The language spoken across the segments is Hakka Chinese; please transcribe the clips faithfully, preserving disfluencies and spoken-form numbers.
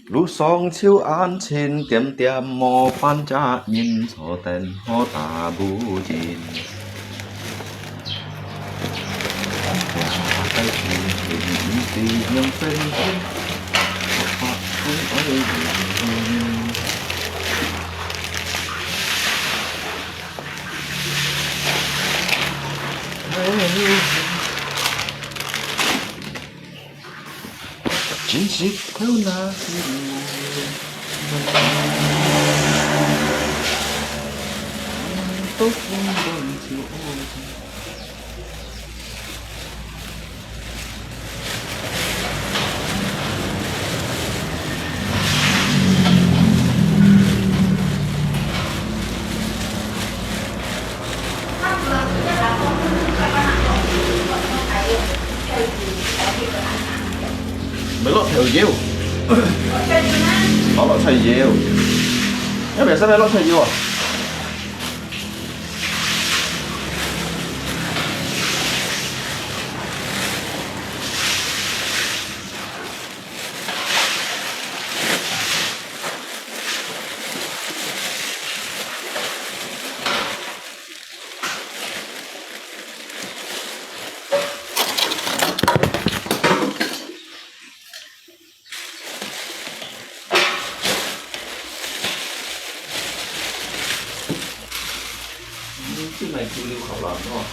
路上就恁清，恬恬無半隻人，坐等好打無人。 真實透那心，都風光就愛。毋係落豆油，落落菜油，也毋係使落菜油啊。 嗯，這賣豬柳口啦，吼。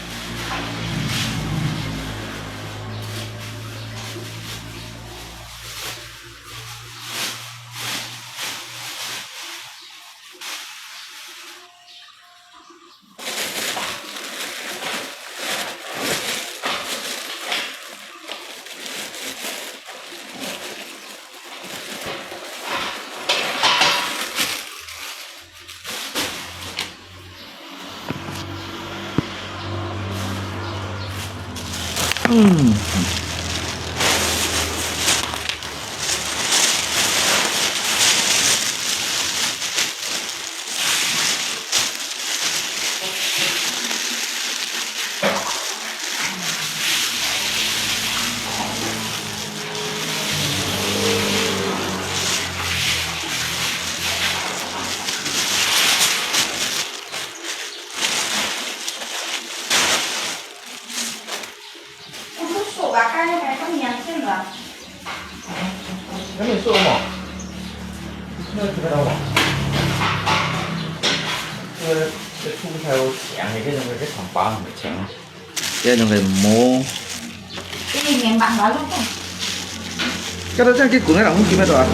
嗯。 有熟啊，該个還放鹽先吧。還沒熟嗎？那个看到嗎？這个，這个豬頭強，這个那个長把很強。這个那个毛。這个鹽巴拿落去。該到這樣去滾个，然後去咩个啊？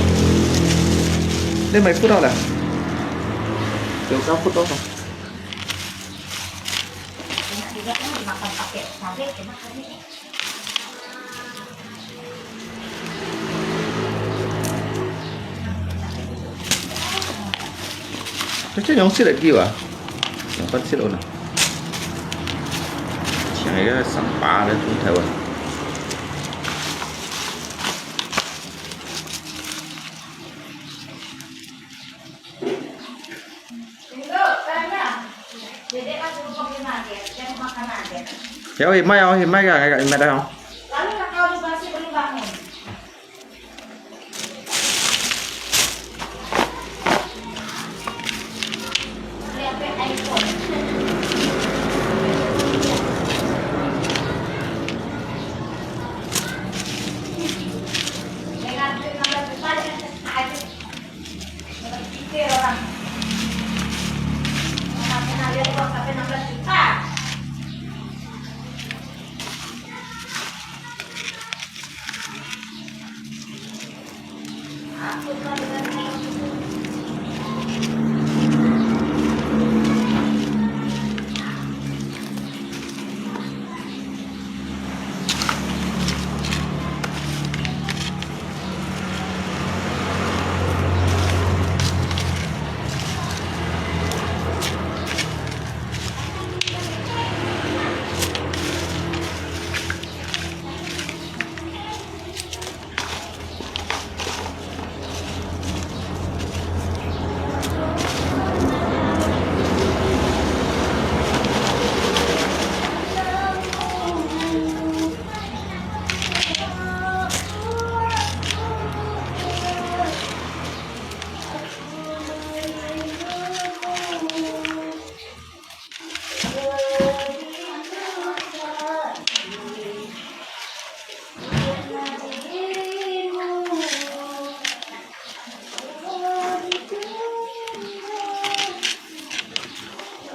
你買葡萄了？有剛葡萄了。 這，這樣用食得久啊？用飯食好啦。像一个三八个豬頭啊。 有，去買哦，去買个，買个，買个哦。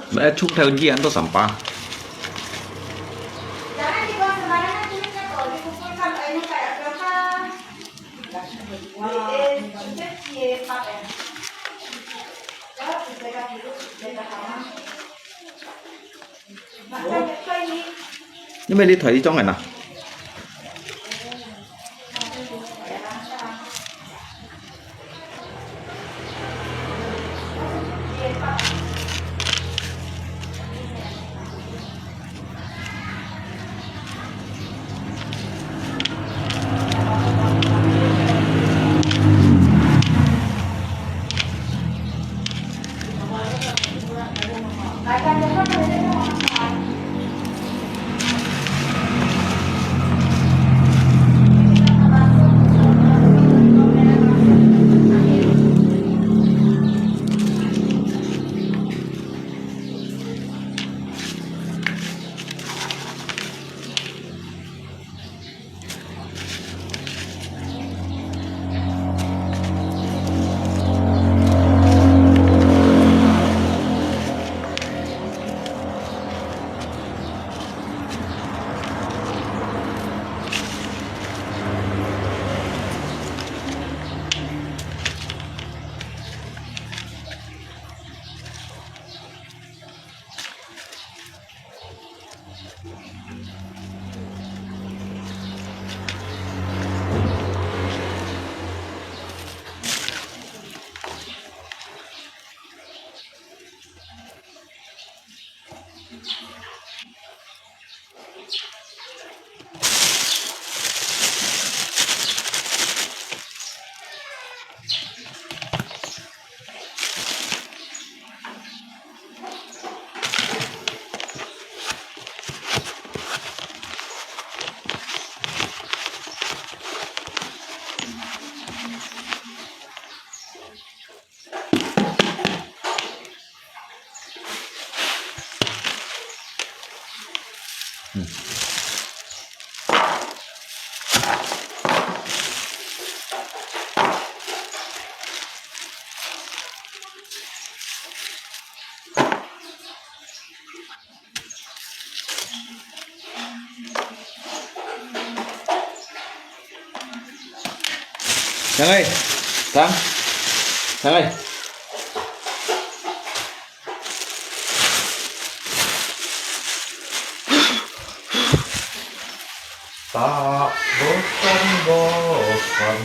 Meh chuk thau jian to sampah. Ni meh li thoi li chong na. Sang ơi, sang, sang ơi. Tak bosan-bosan.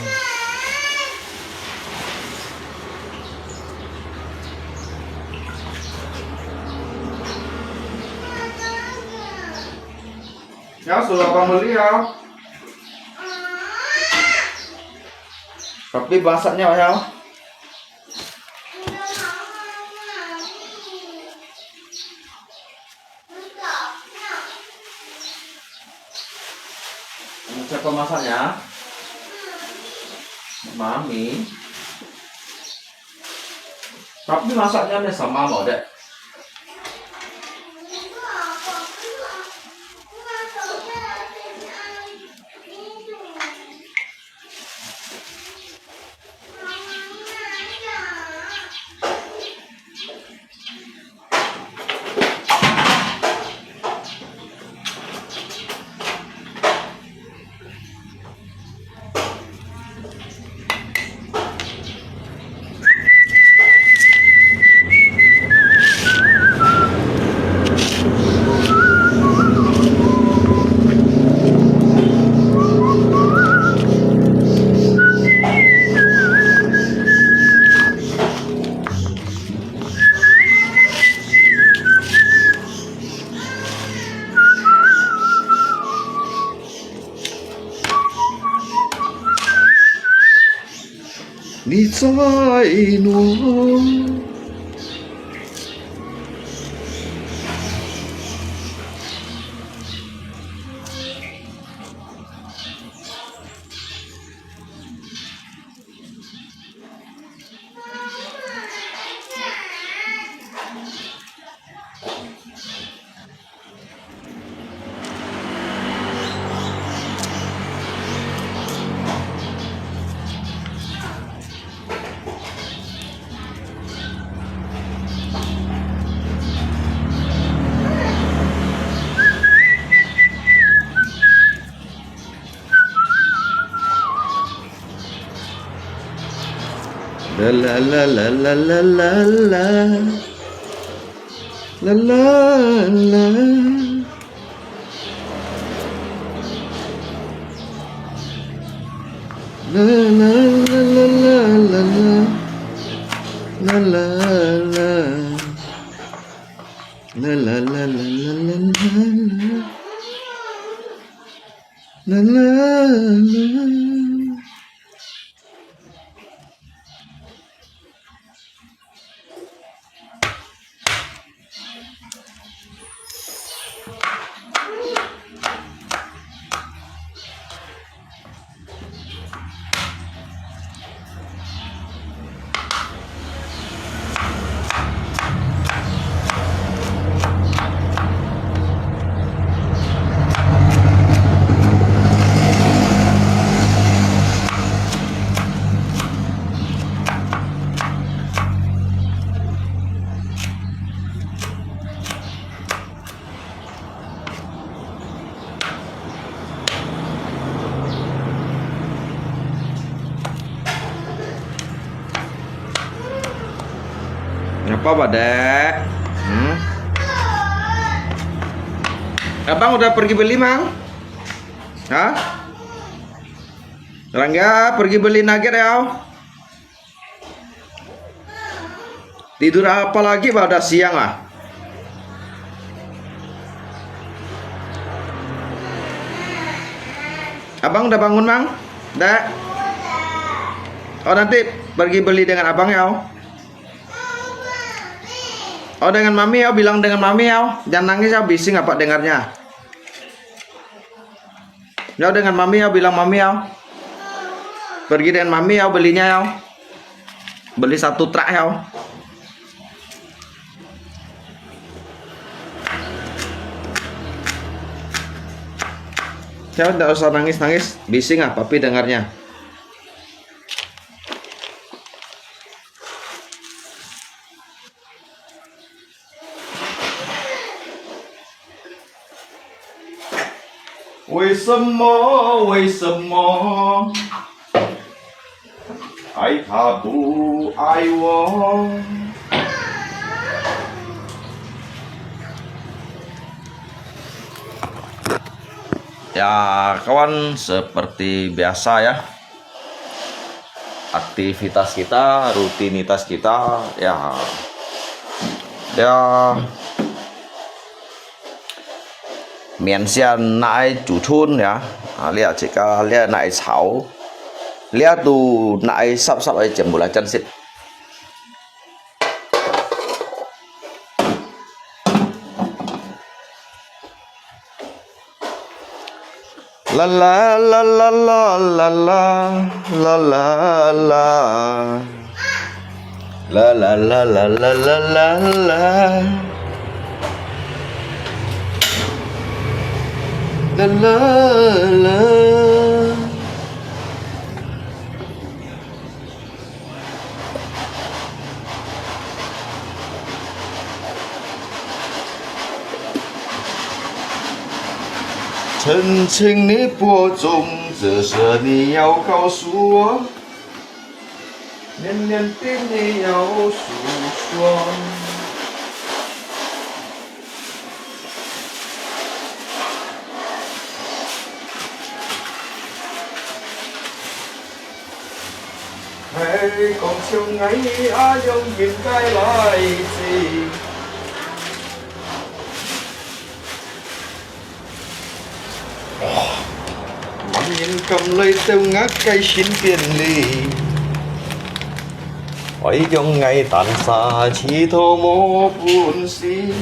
Ya, sudah pembeli ya. Tapi masaknya ya. Siapa masaknya? Mami. Tapi masaknya ni sama mau dek. 啦啦啦啦啦啦啦啦。啦啦啦。啦啦啦啦啦啦啦。啦啦啦。啦啦啦啦啦啦啦。啦啦啦。 Apa, Pak Dek? Hmm? Abang udah pergi beli, Mang? Hah? Rangga pergi beli nugget ya? Tidur apa lagi, Pak? Udah siang lah. Abang udah bangun, Mang? Dek? Oh, nanti pergi beli dengan abang ya, oh. Oh, dengan mami ya, oh. Bilang dengan mami ya, oh. Jangan nangis ya, oh. Bising apa dengarnya. Ya, dengan mami ya, bilang mami ya. Pergi dengan mami ya, belinya ya. Beli satu truk ya. Ya, ndak usah nangis-nangis. Bising ah, papi dengarnya. 为什么，为什么，爱他不爱我？ Ya, kawan, seperti biasa ya. Aktivitas kita, rutinitas kita, ya. Ya. Mian sian nak ai cucun ya. Ah, lihat cika, lihat nak ai cau. Lihat tu nak ai sap-sap ai jembul acan sit. La la la la la la la la la. La la la la la la la la. La la la. 曾经你播种，这时你要告诉我，年年的你要诉说。 係講笑，𠊎啊，仰應該來自？麼人敢來到𠊎个身邊哩？愛用𠊎單儕，試圖無本事。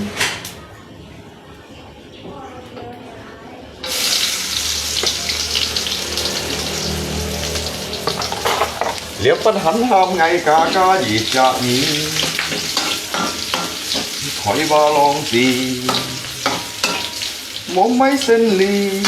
這班還喊𠊎加加一隻字，開話浪費，無賣生理。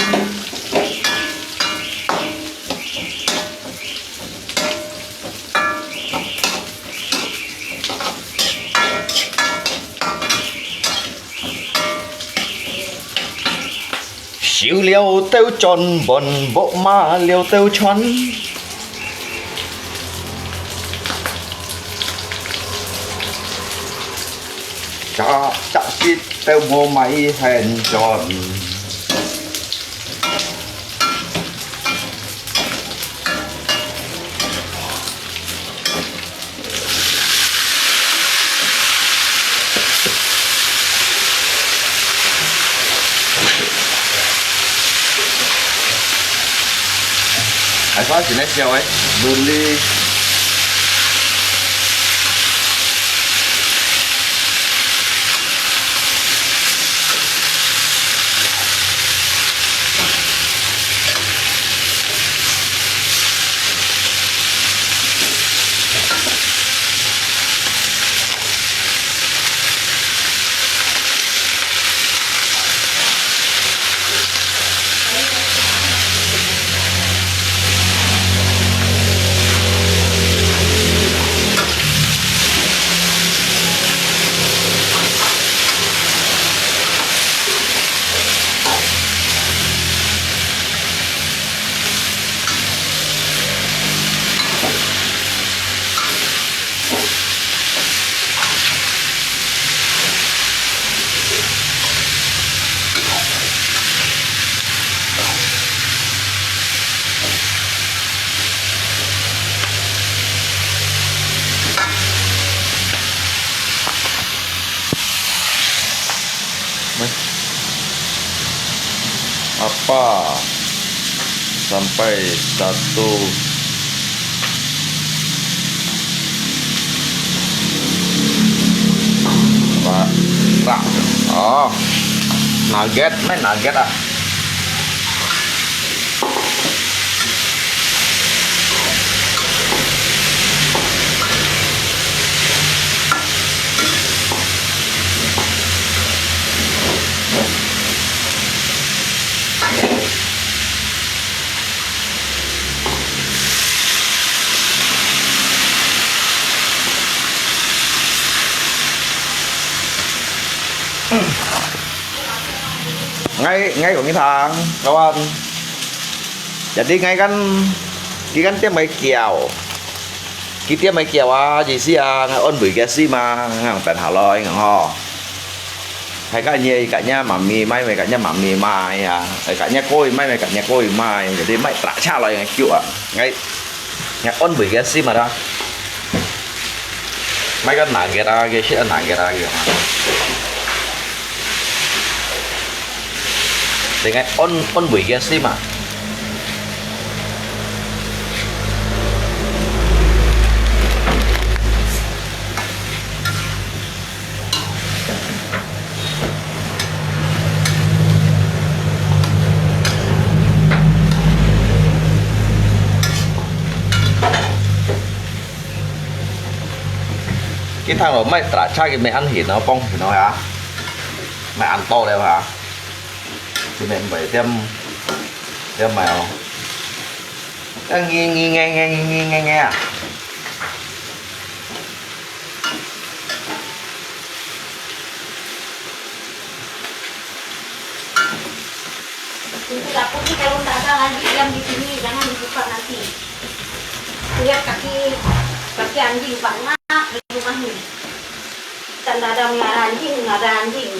收了兜轉，分薄麻了兜穿。隻隻色都無買現轉。哎，花錢來燒誒，分你。 Apa sampai satu Ra-, ra-, oh, nugget, main nugget ah. Ngai, ngai kong ni thang, kawan. Jadi ngai kan, ki kan tiap mai kiau. Ki tiap mai kiau ah, jadi si ah, ngai on bui ke si ma, ngang pen haloi ngang ho. Hai ka nye, ka nya mami mai, mai ka nya mami mai ah. Hai ka nya koi mai, mai ka nya koi mai. Jadi mai tra cha loi ngai kiu ah. Ngai, ngai on bui ke si ma da. Mai ka nugget ah, ke si nugget ah, ke. Dengan on, on bui ke si ma. 佢聽落，毋係打叉，佢毋係恁絚哦，放絚哦呀，毋係恁多了哈，佢毋係，毋係點，點買哦，要硬硬硬硬硬硬硬啊！ Pintu dapur ni kalau nggak ada lagi yang di sini, jangan dibuka nanti. Lihat kaki, kaki anjing banyak di rumah ni. Kita nggak ada melihara anjing, nggak ada anjing.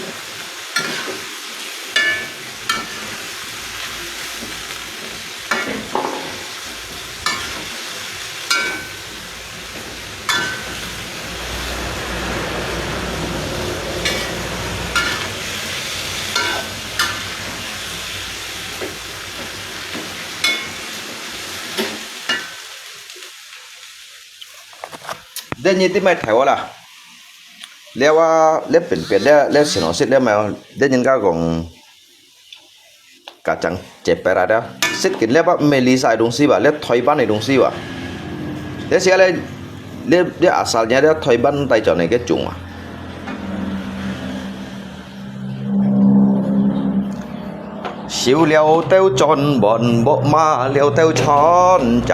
這你得買台灣啦。這啊，這邊邊這，這先好食，這買哦。這人家講， 家長姐白來的，食緊這把美麗晒的東西吧，這台灣的東西吧。這是咧，這，這asal-nya這台灣帶轉來个種啊。收了兜轉，換木馬了兜穿，隻，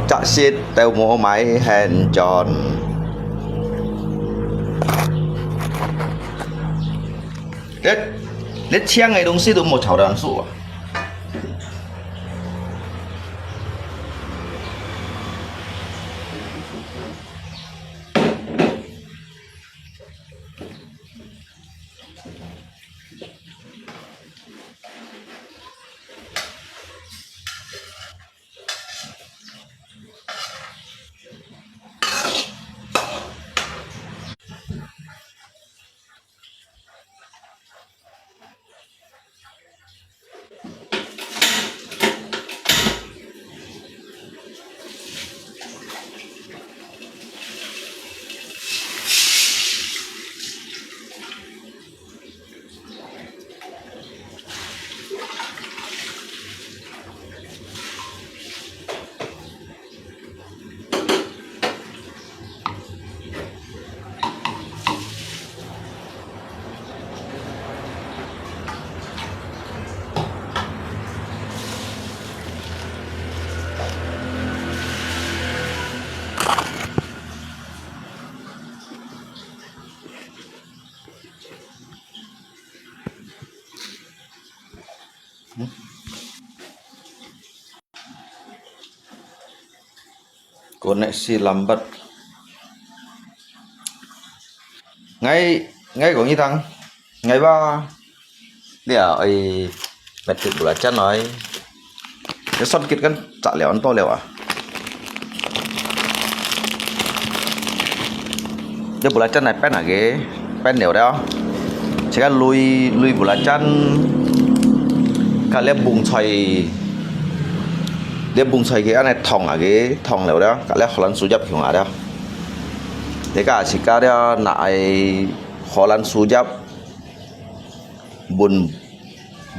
隻色都無買現轉。 這，這青个東西都無炒得熟啊。Koneksi lambat. Ngai, ngai kong itang, ngai ba, lia ai, metik bulacan ai. Dia songkit kan cak liau, an to liau ah. Dia bulacan ai pen age, pen liau dia. Cik lui, lui bulacan, ka lia bungcai, lia bungcai ke an ai thong age, thong liau dia, ka lia Holland sujap hiong ah dia. Dia ka cik ka dia na ai Holland sujap, bun,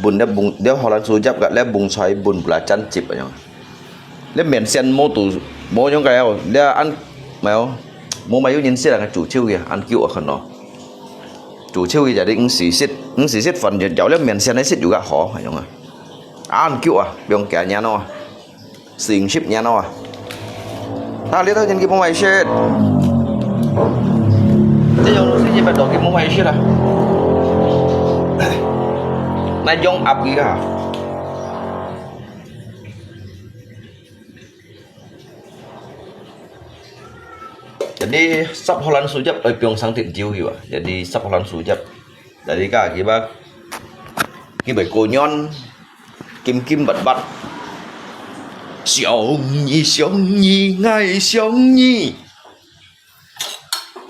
bun dia bung, dia Holland sujap ka lia bungcai bun bulacan cip ayong. Lia miên sen mo tu, mo yong ka yau, lia an, mai yau, mo mai yu nyin sit ang ka chu chiu ya, an kiu a khan no. Chu chiu ya jadi ng si sit, ng si sit fan yau lia miên sen ai sit yu ka ho, ayong a. An kiu a, biong kia nyan no. Sing sip nyan no a. Ta lia tau nyin ki mo mai sit. Dia yong lu si nyin ba do ki mo mai sit a. Na yong ap ki ka. Jadi, sap Holland sujap, oi, piong sang tin jiu hiu ah. Jadi, sap Holland sujap. Jadi, ka, kiba, kiba konyon, kim kim bat bat. 想你，想你，爱上你，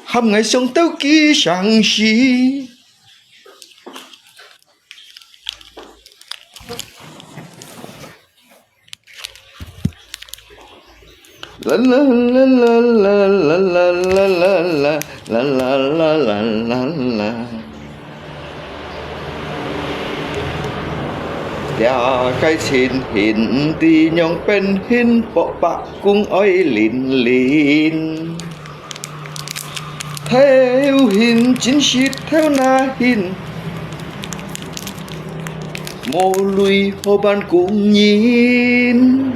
喊我想到几伤心。 Lia个情形，毋知仰般形，薄白公爱零零。 頭眩真實頭那眩，無淚好辦工人。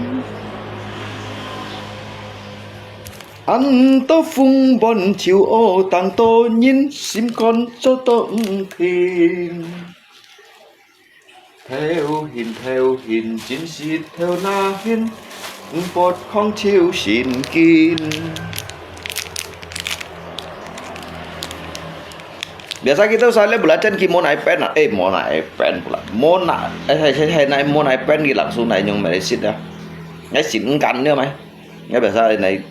恁多風般就學當多人，心肝做到毋定。 頭眩，頭眩，真實頭那眩，毋發狂就神經。Biasa kita usaha le belacan ki mo nai pen ah, eh mo nai pen pula, mo na, eh hai hai hai nai mo nai pen ki langsung nai nyong Malaysia dah, nai sin kan dia mai, nai biasa nai,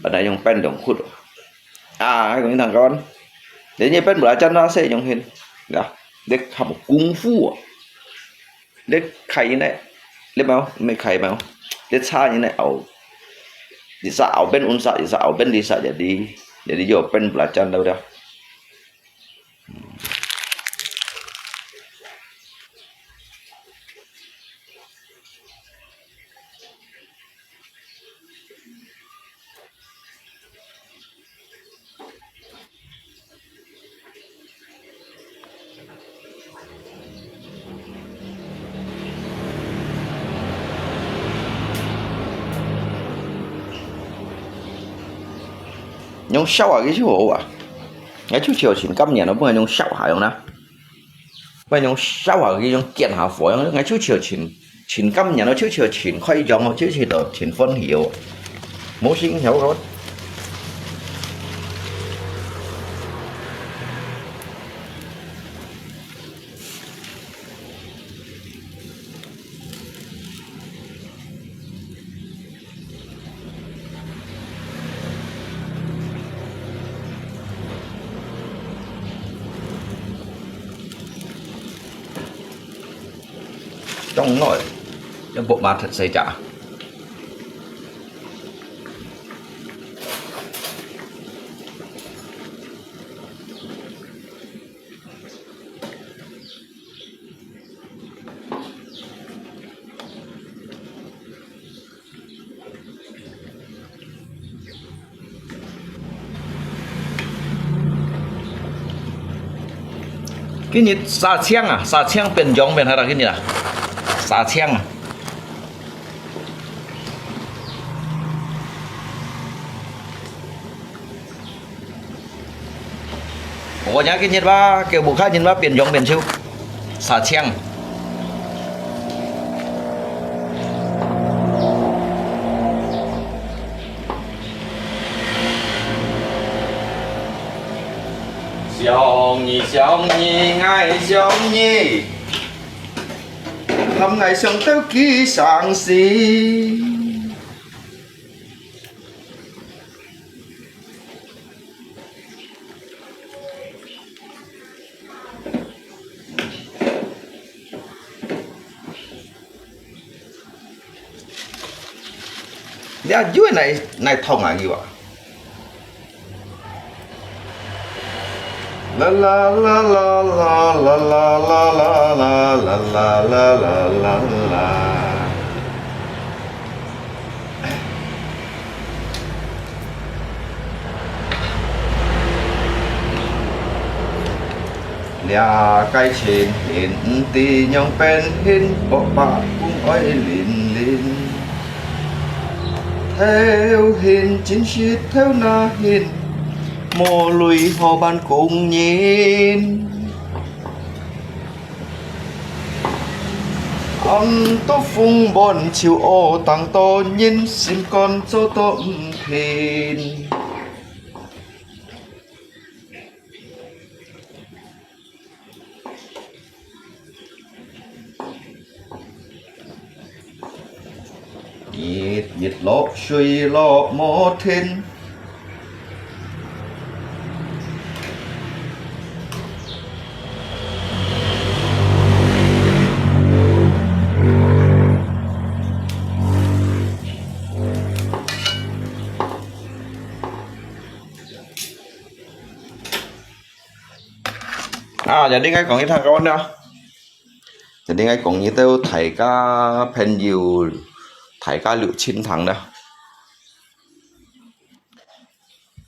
nai nyong pen dong khut. Ah, hai kong thang kawan. Jadi nyi pen belacan rasa nyong hin. Ya, dia kamu kungfu. Dia kai ni, dia mau, mai kai mau. Dia cha ni au. Dia sa au pen unsa, dia sa au pen dia sa jadi. Jadi yo pen belacan dah udah. 用燒下去就好啊。𠊎就燒盡甘願咯，毋係用燒下用啦。毋係用燒下去用見下火用，𠊎就燒盡，盡甘願咯，就燒盡開張咯，就燒到盡歡喜哦。無心曉咯。 當耐，一木馬忒細隻。 今日殺青啊，殺青變樣變下啦，今日啊，殺青啊。 我今日吧，叫屋下人吧，變樣變手，殺青。想你，想你，𠊎想你，喊𠊎想到幾傷心。 這又係哪，哪桶啊，又啊？啦啦啦啦啦啦啦啦啦啦啦啦啦啦。 這个情形毋知仰般形，白白講愛零零。頭眩精神頭那眩，無鐳好辦工人。暗到風門就屙當多人，心肝做到毋平。 日日落，水落無停。 啊，jadi𠊎講一下个呢。Jadi𠊎講一到大家朋友，大家留心聽呢。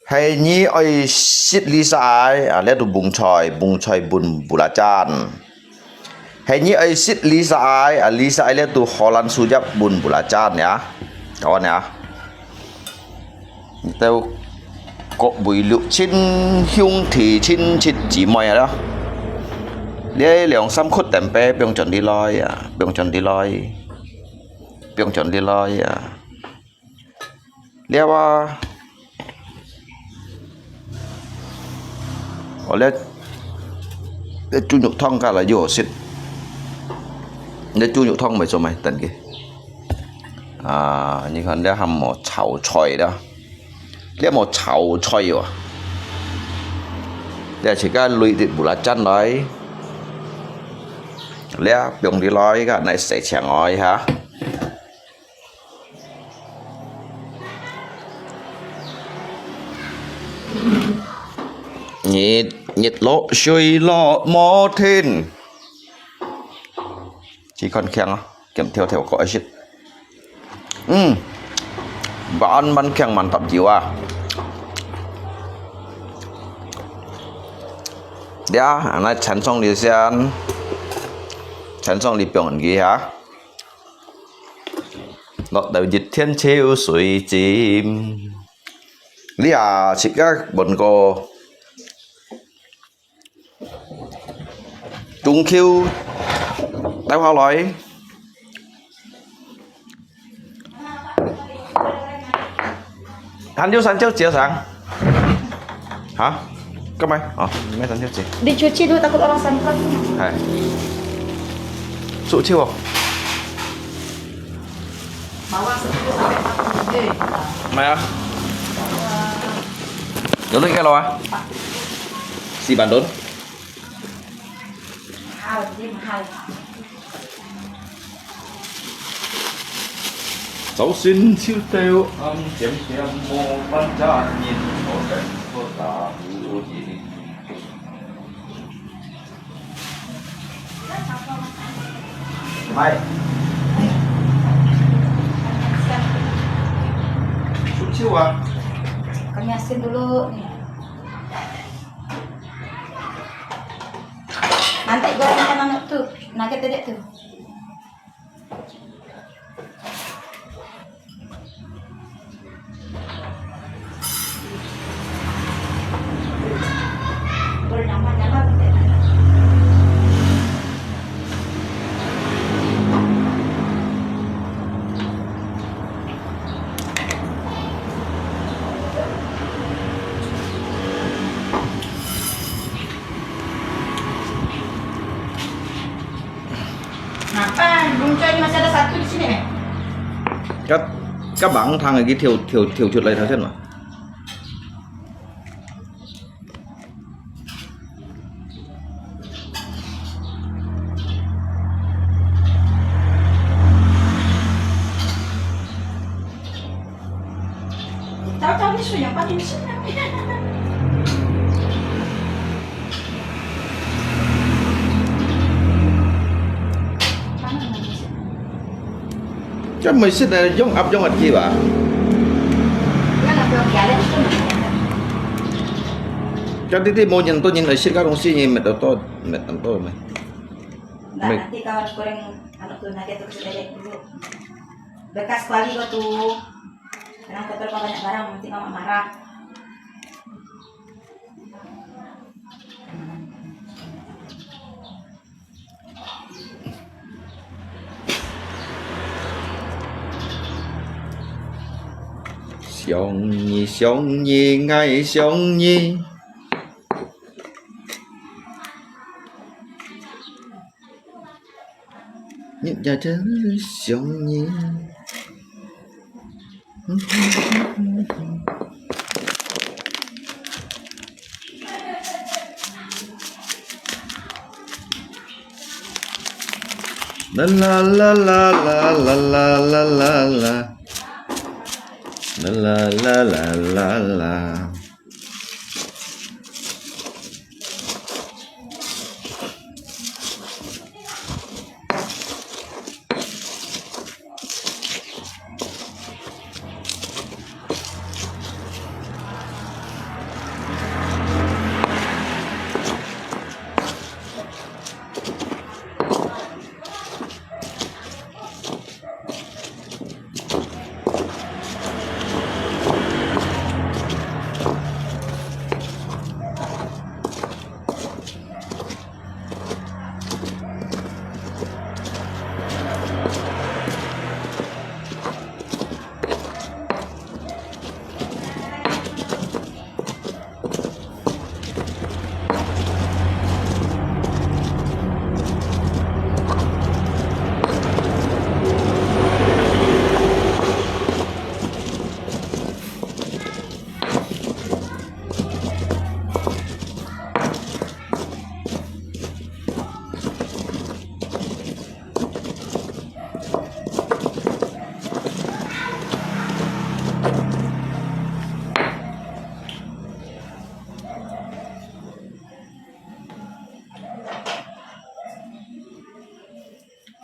係你愛食里沙艾啊，這都蕹菜，蕹菜分布拉讚。係你愛食里沙艾啊，里沙艾這都荷蘭樹葉分布拉讚呀，講完呀。 你兜各位六親兄弟、親戚姊妹啊，這兩三窟等杯放轉你來啊，放轉你來，放轉你來啊。了啊，哦，這，這豬肉湯加來又好食。這豬肉湯毋係做麼个？等佢。 啊，你看這還無炒菜了，這無炒菜哦。這自家擂滴布拉讚來，這放入來个，來洗淨哦一下。日，日落水落無停。 試看香啊，鹹跳跳个愛食。嗯，滿滿香滿搭油啊。呀，恁樣餐上裡先，餐上裡放佢哈。落到一天秋水浸。你啊，自家問過 中秋帶下來。還有三角節上？哈？幹嘛？哦，沒三角節。 Dicuci dulu, takut orang sampah. Hai. Cuci oh. Bawang sepuluh sampai empat puluh je. Mana? Dulu ikan lawa. Si Bandung. Mahal, ini mahal. 朝晨就到暗點點，無半隻人坐等坐打呼人。Hai. Susu ah. Kami asin dulu nih. Nanti gorengkan anu tu, nugget tadi tu. 該該網通个佢跳跳跳出來頭先嘛。 這毋係食个，用鴨用个雞吧？這弟弟無人多人來食个東西，你乜得多，乜得多咩？Nggak, nanti kalau goreng anu tuh, nanti tuh sedikit dulu. Bekas kuali kok tuh. Kadang kotor kalau banyak barang, nanti mama marah.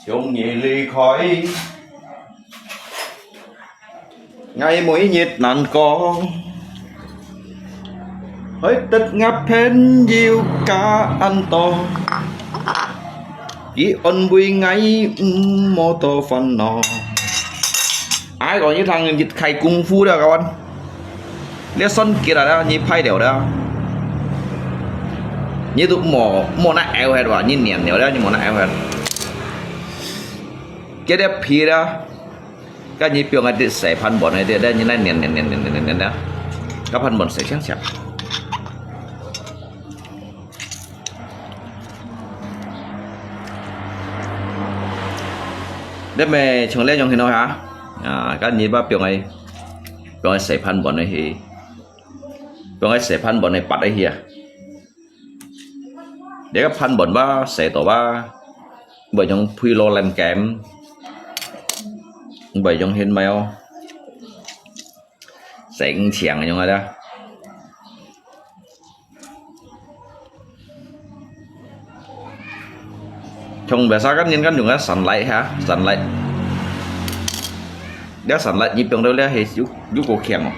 從你離開，𠊎每日難過，害得𠊎朋友加恁多，佢安慰𠊎毋好多煩惱。哎，講一堂日開功夫了，kawan。 這算結了啦，你拍了啦。你都莫，莫拿拗忒哇，你黏了啦，你莫拿拗忒。結了皮了，該你放在這洗盤碗裡底，你來黏黏黏黏黏黏黏，該盤碗洗淨淨。 你乜像這樣形咯哈？啊，該你把放在，放在洗盤碗裡去，放在洗盤碗裡拔裡去啊。這个盤碗吧，洗到吧，會用配羅蘭根，會用羶苗，洗淨樣个啦。 像biasa kan，人kan用个sunlight哈，sunlight。這sunlight你放到這係有，有夠強哦。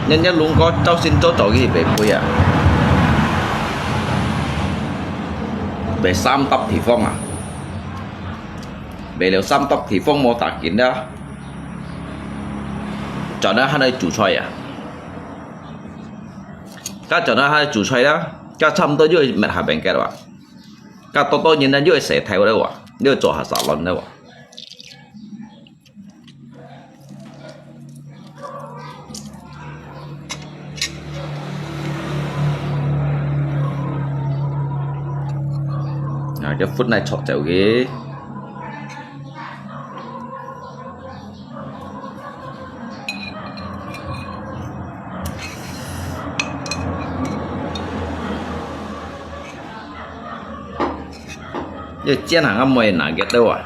人家龍哥朝晨早早去買杯啊，買三搭地方啊，買了三搭地方無打緊啦，轉來還來煮菜啊，該轉來還來煮菜啦，該差毋多又係滅下病个哇，該多多人呢又係洗頭了哇，又做下沙龍了哇。這粉來撮走去。這煎下个妹拿个到啊！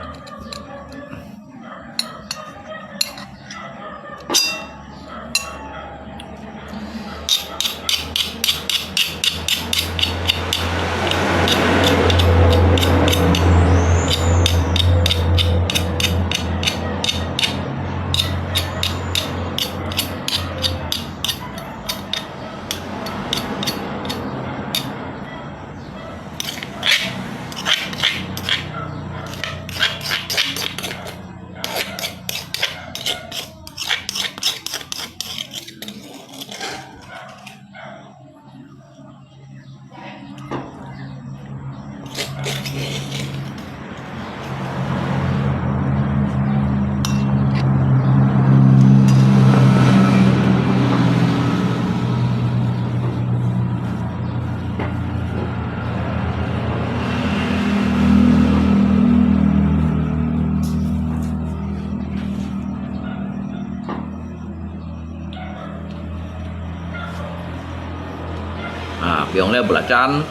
啊，放了belacan。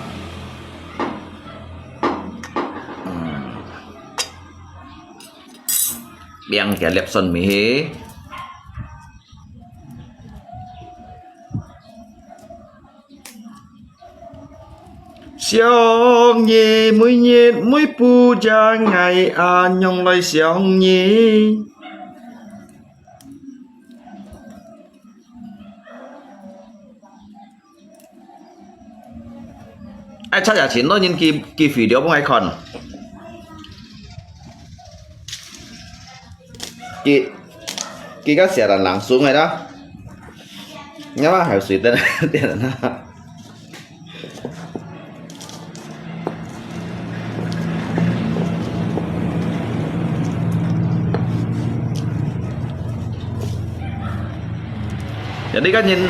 嗯。放个粒蒜尾去。想你，每日每步，正𠊎恁樣來想你。 哎，差一千多人寄，寄video分𠊎看。寄，寄个寫得langsung个啦。你看還有水的，點了。 Jadi kan nyin,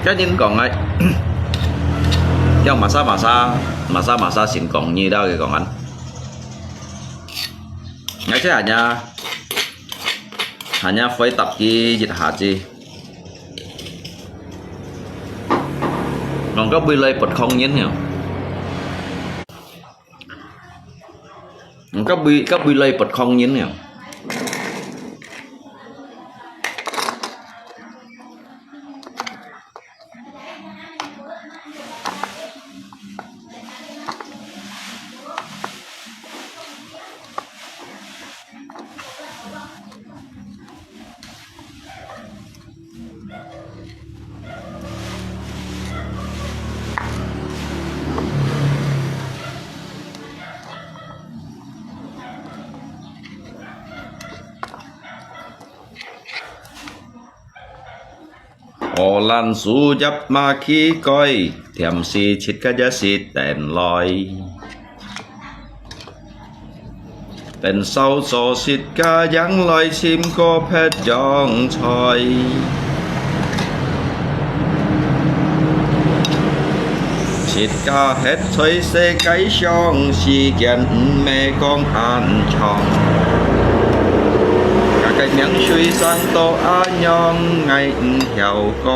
kan nyin講啊，叫masa-masa，masa-masa先講你了，佢講啊。𠊎這下呢，下呢回答佢一下子。講个未來不確定呢。 嗯，該位，該位來不確定呢。荷蘭樹葉嘛起該，甜時節个也是等來。 等燒咗雪个，正來尋个別樣菜。雪个歇在世界上，時間毋係講恁長。佢个名雖生到恁樣，𠊎毋曉講。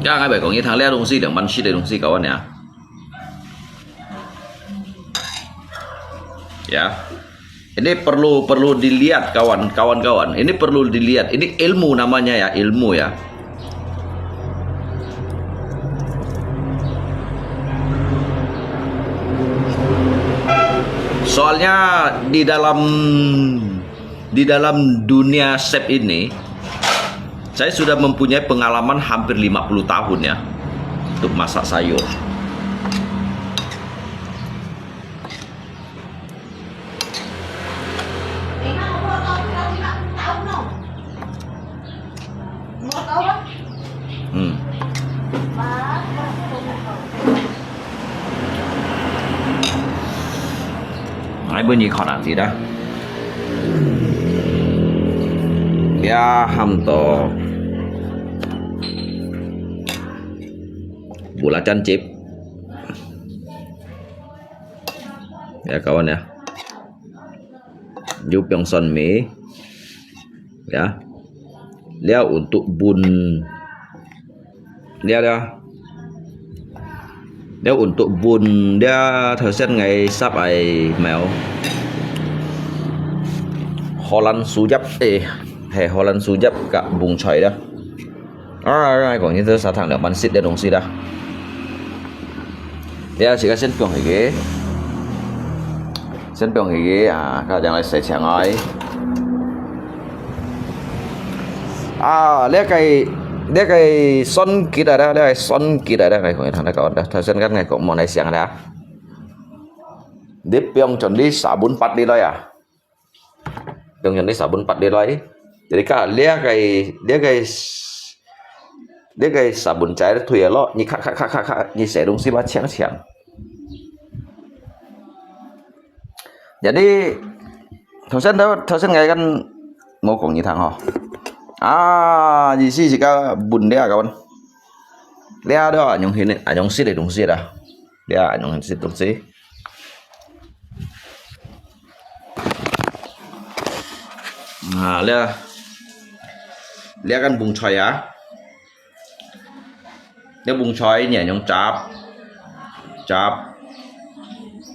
這𠊎毋係講你聽這東西，兩萬四个東西，kawan ya。Ya。 Ini perlu, perlu dilihat, kawan, kawan-kawan. Ini perlu dilihat. Ini ilmu namanya ya, ilmu ya. Soalnya di dalam, di dalam dunia chef ini, saya sudah mempunyai pengalaman hampir lima puluh tahun ya, untuk masak sayur. ，𠊎分你看下知啦。這喊到belacan chip，這个呢，有放蒜苗，呀，這untuk bun。 這這，這untuk bun，這頭先𠊎煠个苗，Holland suyap，誒，係Holland suyap佮bông choy這。啊，𠊎講你這砂糖了，蠻食个東西啦。這時間先放起去，先放起去啊，該將來洗淨來。 啊，這个，這个酸桔啊，這个酸桔啊，這个𠊎同你講，頭先𠊎講無來想啦。你放進去sabon pad裡來啊，放進去sabon pad裡來。Jadi ka，這个，這个，這个sabon cair退了咯，你咔咔咔咔咔，你洗東西嘛，锵锵。 Jadi，頭先，頭先𠊎kan無講你聽吼。啊，意思係个bun這个，這都恁樣形，恁樣式个東西啦。這恁樣式東西。啊，這，這kan bông choy啊。 這bông choy你用夾，夾，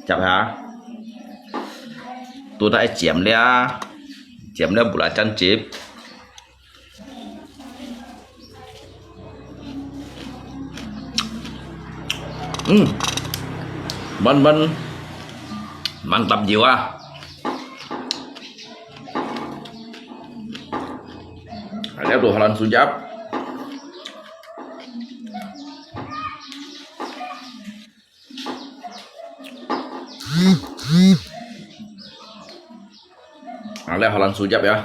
夾下。都得尖了，尖了belacan chip。嗯，mantap，mantap jiwa。 Ada tu Holland suyap. Ada Holland suyap ya.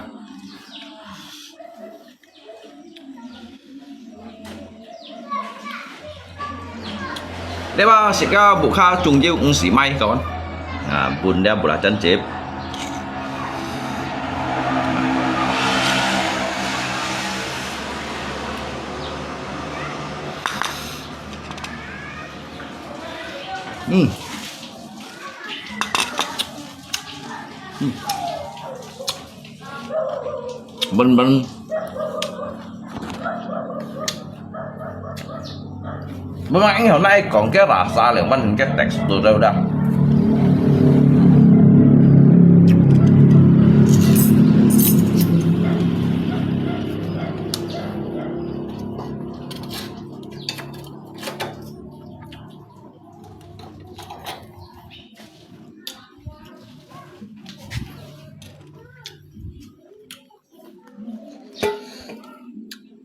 你話食个屋下仲有毋使買个，啊，分了belacan chip。嗯。嗯。 Bun-bun. Memang ingat nak ikon ke rasa le, man ke tekstur dia udah.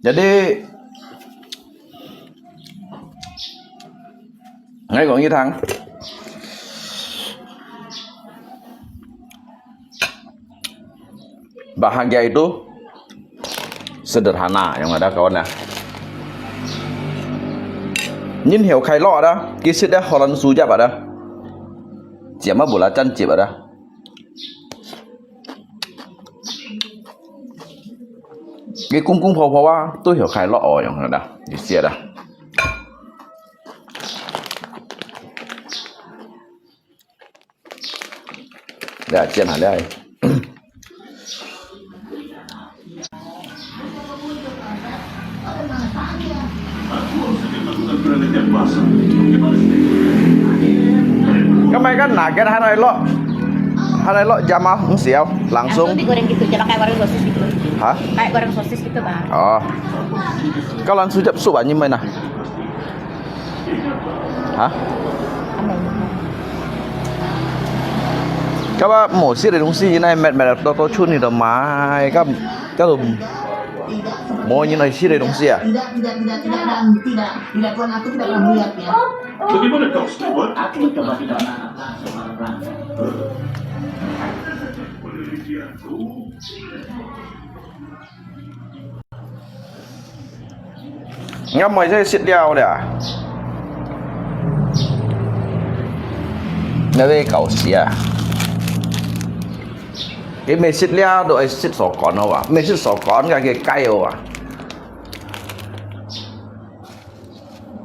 Jadi, ngai kong itang. Bahagia itu sederhana, yang ada kawan ya. Nyin hiu khai lo ada, kisit dah holan sujap ada. Jama bulacan cip ada. Cái cũng cũng phô phô á, tôi hiểu khai lo ỏi yang ada. Di sia dah. Dah, chiên hả dah. Kamai kan nugget hana lo. Hana lo jama siau langsung. Langsung digoreng gitu, coba kayak goreng sosis gitu. Hah? Kayak goreng sosis gitu, Bang. Oh. Kau langsung jap sup anjing main ah. Hah? Kau apa mau sih ada dong sih ini met met to to chun itu mai kau kau mau ini nasi ada dong sih ya. Tidak, tidak, tidak, tidak, dan tidak, tidak, tidak, Tuan, aku tidak pernah melihatnya. Bagaimana kau, Stewart? Aku mencoba tidak menangkap seorang. Penelitianku. Ngắm mày sẽ xịt đeo nè. Nó về cầu xìa. 佢毋係食了都愛食手感哦啊，毋係食手感，該佢該哦啊。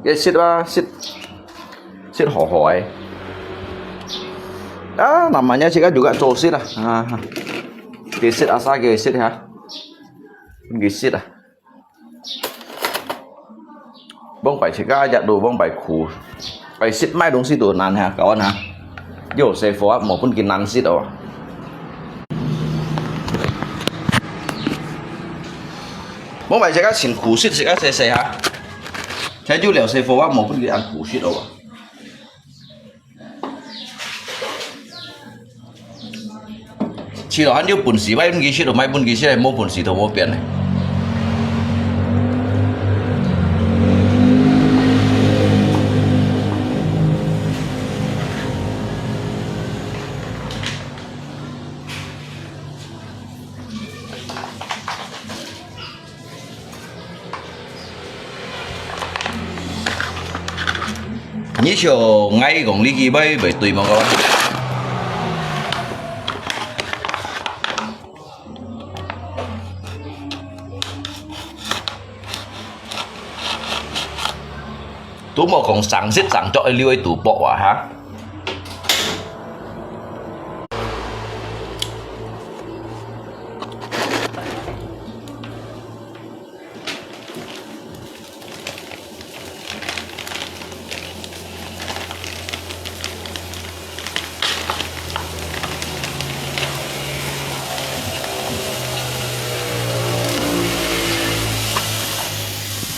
佢食啊，食，食好好个。啊，namanya自家juga做食啊，啊，佢食啊，啥佢食哈，佢食啊。 往擺自家一路往擺苦，擺食買東西都難哈，kawan哈。有細貨啊，無分佢難食哦。往擺自家辛苦食，食啊細細哈。才有了細貨啊，無分佢恁苦食哦。 試落還有本事，買分佢食就買分佢食，無本事就無變咧。你像𠊎講，你去買袂對無个？都無講生食生作，愛留个賭博啊哈！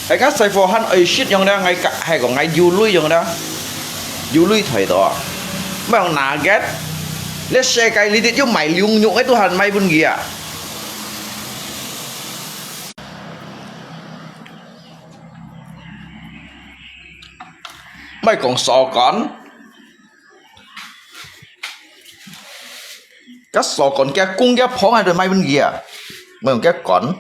哎，該細貨還愛食樣呢，𠊎个，還講𠊎有鐳樣呢，有鐳退到啊。莫用拿个，這世界裡底有賣龍肉个都還賣分佢啊。 莫講手感，該手感，該公該婆還得賣分佢啊，莫用該感。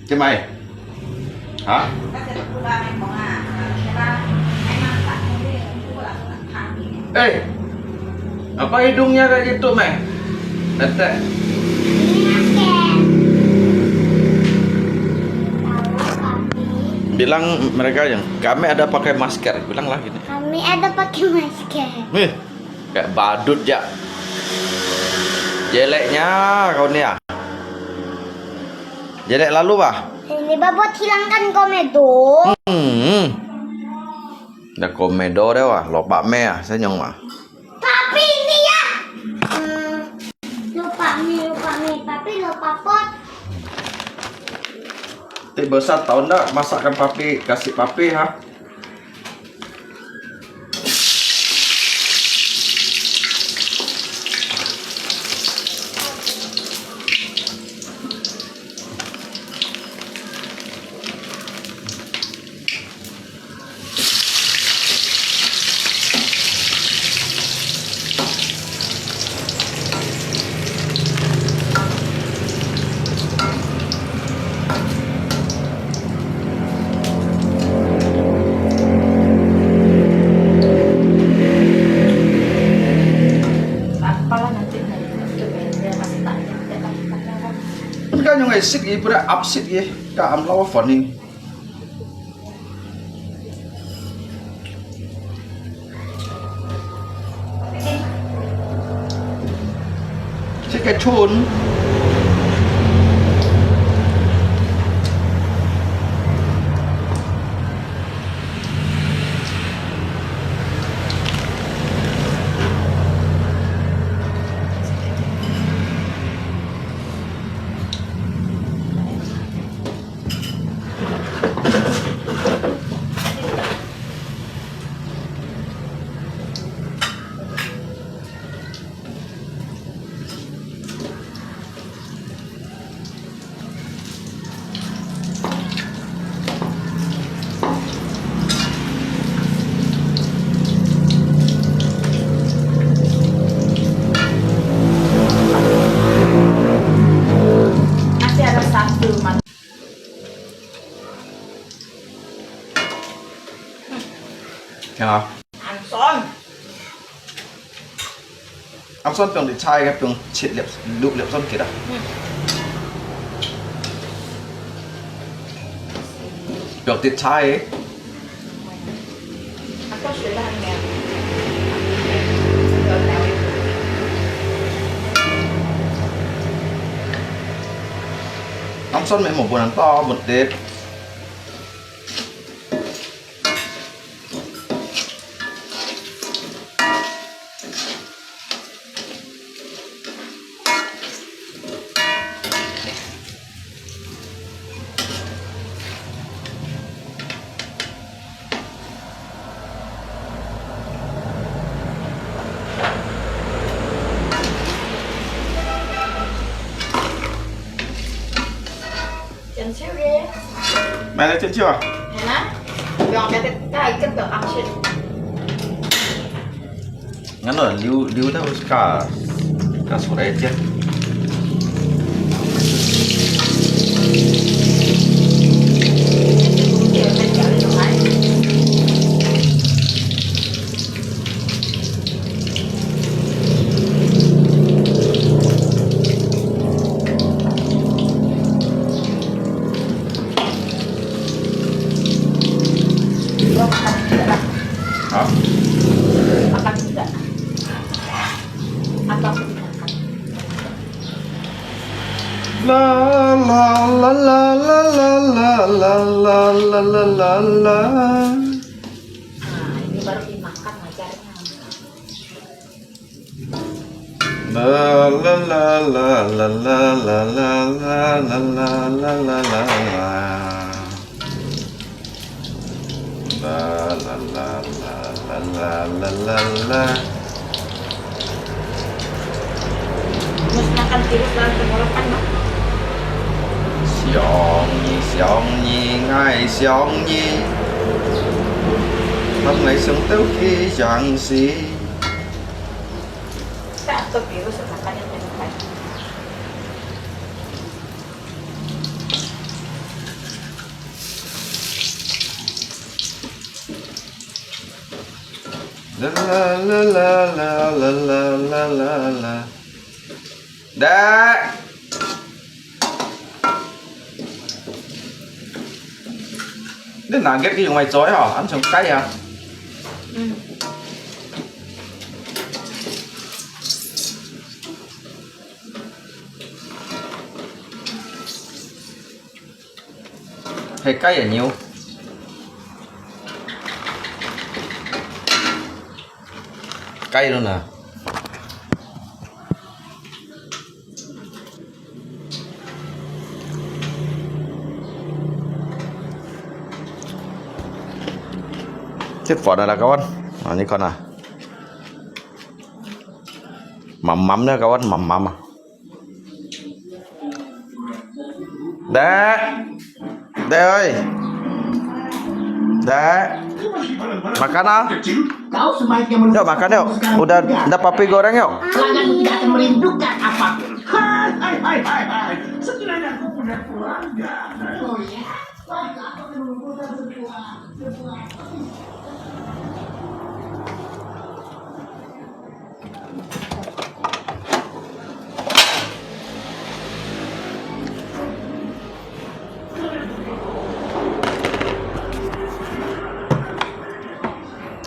Cái mày. Hả? Ê, apa hidungnya kayak gitu, Meh? Tete. Bilang mereka yang, "Kami ada pakai masker." Bilang lah gini. Kami ada pakai masker. Nih. Kayak badut ja. Jeleknya kau ni ah. Jelek lalu bah. Ini babot hilangkan komedo. Hmm. Dah komedo deh wah, lopak meh ah, senyum wah. Papi ini ya. Hmm. Lupa mie, lupa mie, papi lupa pot. Ti besar tahun dah masakan papi, kasih papi ha. Kan yung ay sit, eh, pura up sit, eh. Ka am lawa funny. Check it tune. 啊。鹌鹑。鹌鹑放在菜个，放切粒、摝粒先結啊。嗯。放在菜个。 鹌鹑乜無分人多，分忒。 剪手个。買來剪手啊？係啦，用這個大一個的方式。𠊎來留，留到加，加出來剪。 好。 啦啦啦啦啦啦啦啦啦啦啦啦。 Nah, ini baru dimakan wajarnya. La la la la la la la la la la la la la la. La la la la la la la la la. Musnahkan virus dalam tenggorokan, Mak. 想你，想你，愛想你。當你想到佢想時。 Tak, tu virus makan yang terbaik. La la la la la la la la la. Dek. Ini nugget佢用來做哦，恁像雞啊。嗯。 係雞个肉。雞了呢。這飯啊，來，各位，啊，你看啊，慢慢的，各位，慢慢啊。 Dek. Dek ơi. Dek. Makan ah. Yuk, makan yuk. Udah, udah papi goreng yuk. Pelangganmu tidak akan merindukan apapun. Hai, hai, hai, hai, hai. Setidaknya aku punya keluarga. Oh ya? Wah, aku akan mengumpulkan semua, semua.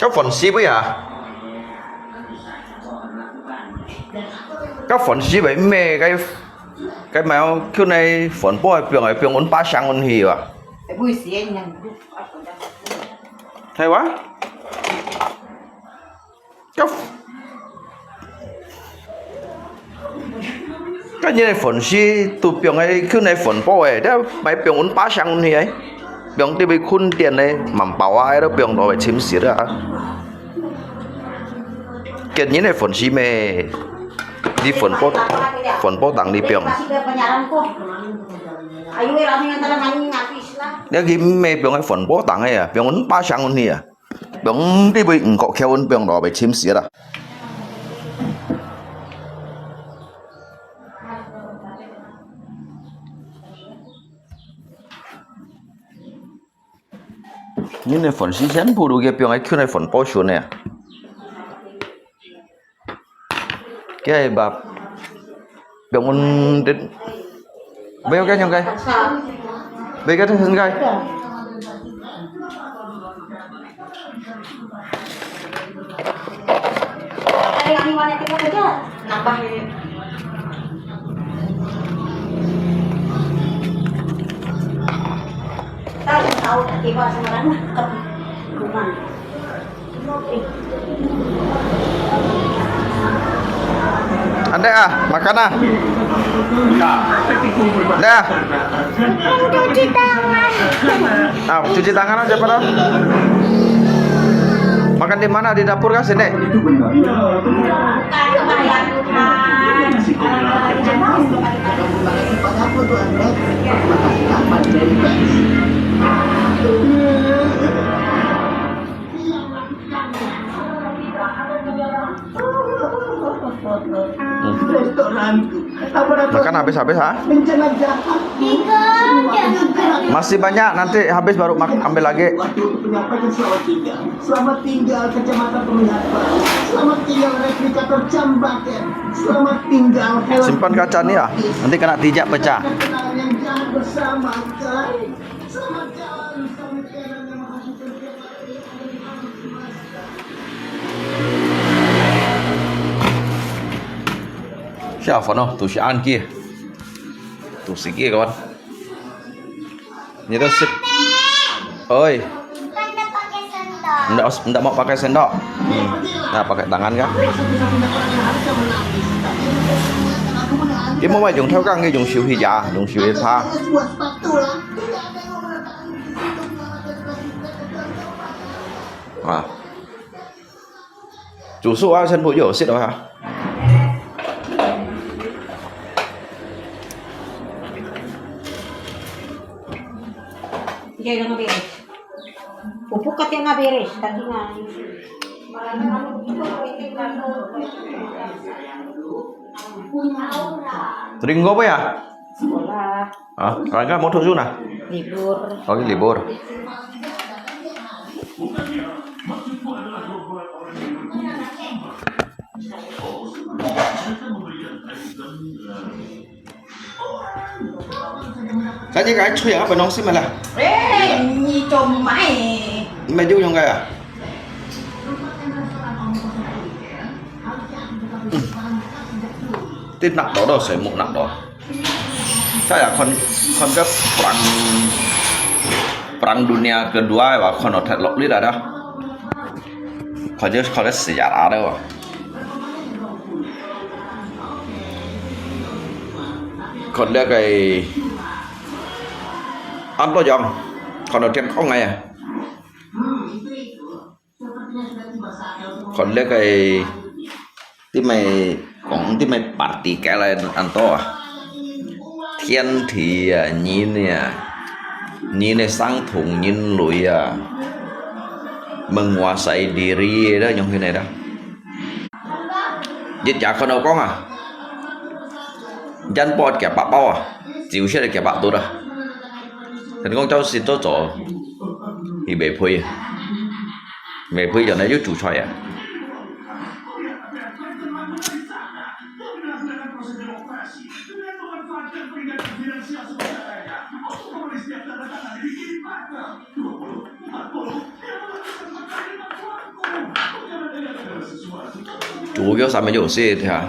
該粉絲不呀？該粉絲為咩？該，該買叫你粉波放，放阮爸上阮去啊？係哇？ 該，該人个粉絲都放个，去个粉波个，這買放阮爸上阮去个，放這位睏店个，萬寶啊，都放到會侵蝕啊。該人个粉絲咩？你粉波，粉波當你放。你去咩放个粉波當个啊？放阮爸上阮去啊？ 放這位五角錢，放落去侵蝕啦。你那粉丝全部都给放在群里粉保存呢。给吧，放稳的，不要给人家，不要给人家。 Tadi kami mana kita kerja, nambah ini. Tahu, tahu, tiba sembarang rumah. Ande ah, makan ah. Ande ah. Cuci tangan. Ah, cuci tangan aja pada. Makan di mana? Di dapur kah sini? Restoranku. Apa-apa. Makan habis-habis, ha? Rencana jahat. Masih banyak, nanti habis baru mak-, ambil lagi. Waktu untuk menyampaikan selamat tinggal. Selamat tinggal, kacamata penglihatan. Selamat tinggal, replika terjambakan. Selamat tinggal, helm. Simpan kaca ni ah, nanti kena tijak pecah. Kenangan yang jahat bersama, kan? Selamat jalan, selamat jalan yang menghasilkan tiap hari yang ada di dalam semesta. Siapa noh? Tu si Anki. Tu si Ki kawan. Ni tu sip. Oi. Ndak, ndak mau pakai sendok. Hmm. Nah, pakai tangan kah? Dia mau mai jong thau kang, jong siu hi ya, jong siu hi pa. Ah. 煮熟啊，全部有熟的哈。Dia yang beres. Pupuk kata yang beres, tadi ngai. Ringgo apa ya? Sekolah. Ah, Rangga mau tujuh nah? Libur. Oh, libur. Saya ni kai cuy apa nong sih malah? Eh, ni cuma. Maju yang kaya. Tin nak đó đó, saya mau nak đó. Saya kon kon ke perang perang dunia kedua wa kon otet lok lit ada. Kon je kon sejarah ada wa. Kon dia kai an to jong kon otet kong ngai. Kon lek ai ti mai kong ti mai party ke lai an to ah. Thiên thì à, nhìn nè, nhìn nè sang thùng nhìn lui à. Menguasai diri đó, nhung thế này đó. Dịch giả kon kong à. Dân bọt kẻ bạc bao à. Chiếu sẽ là kẻ bạc tốt à. Thành công cháu xin tốt rồi. Thì bể phơi. Bể phơi giờ này yóò chủ xoay à. Chủ yếu sao mới nhiều xe thế hả?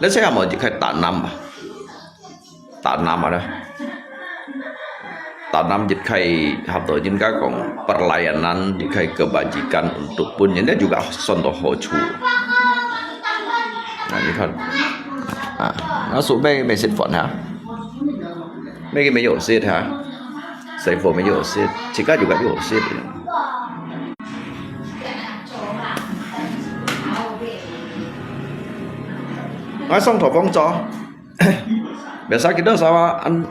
Let's say I'm a khai Đà Nẵng à. Đà Nẵng à đó. Đà Nẵng dịch khai hợp tác nhân các cộng pelayanan dịch khai kebajikan untuk pun ini juga contoh hocu. Nah, ini kan. Ah, nó số B mình xịt phỏn hả? Mấy cái mình dụ xịt hả? Xịt phỏn mình dụ xịt. Chỉ có juga dụ xịt. Nói xong thổ phong cho. Biasa kita sama an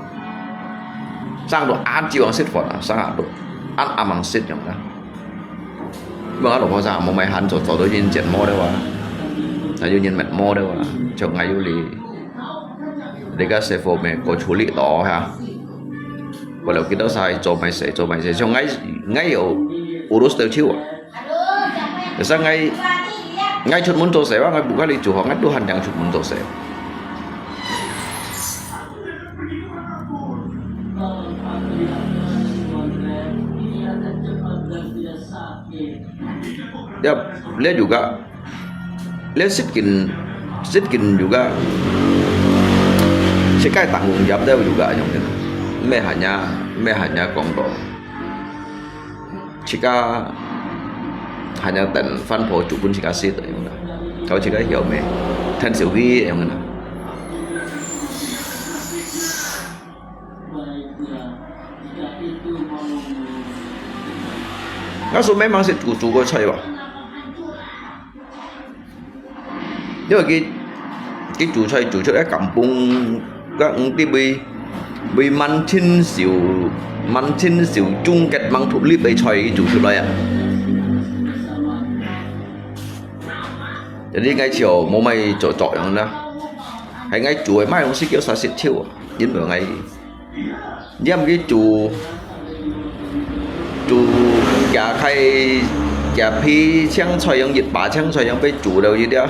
sang tu an jiwang sit phot, sang tu an amang sit yang dah. Bang lo ko sa mo mai han cho cho do yin jian mo de wa. 還有人乜無了啊，像𠊎有哩，這個師傅乜過處理到哈。過了幾多儕做麼事做麼事，像𠊎，𠊎有urus到手啊。Biasa𠊎，𠊎出門做事啊，𠊎buka哩做好，𠊎都還正出門做事。Ya, ya juga. Lihat sitkin, sitkin juga. Sikai tanggung jawab dia juga yang ni. Meh hanya, meh hanya kong to. Sika hanya ten fan po chupun sika sit yang na. Kau sika hiau meh. Ten siu hi yang na. Ngasume mang sit kucu ko chai ba. Yo ki, ki cu chai cu chai kampung ka ngti bui, bui manchin siu, manchin siu chung ket mang thup lip ai chai ki cu chai lai a. Jadi ngai chiu mo mai cho cho yang na. Hai ngai cu mai long si kiu sa sit chiu. Yin mo ngai. Yam ki cu, cu kia khai, kia phi chiang choi yang yit ba chiang choi yang pai cu dau yit ya.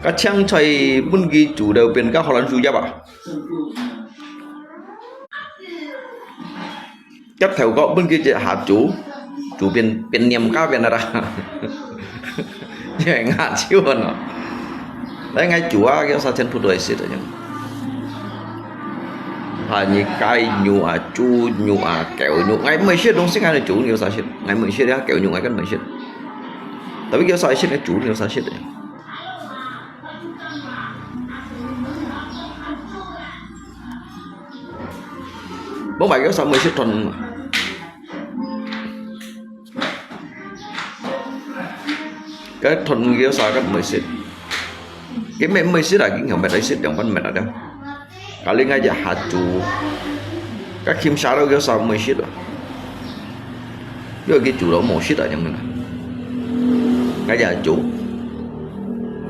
Ka chiang choi mun ki cu dau pin ka holan su yap a. Kap thau ko mun ki je ha cu, cu pin, pin niam ka pin ara. Ye nga chiu no. Lai ngai cu a, kiu sa chen phu doi sit yang. Ha, ni kai nyu a, cu nyu a, keu nyu. Ngai mui sit dong sing ngai cu nyu sa sit. Ngai mui sit ya, keu nyu ngai kan mui sit. Tapi kiu sa sit ngai cu nyu sa sit. Bông bai kiu sa mui sit thon. Cái thon kiu sa kan mui sit. Cái mẹ mui sit à, cái nghèo mẹ đấy sit, đồng văn mẹ đấy. Kali ngai ja ha cu. Ka khim sa rau kiu sa mui sit a. Yo ki cu lo mo sit a yang na. Ngai ja cu.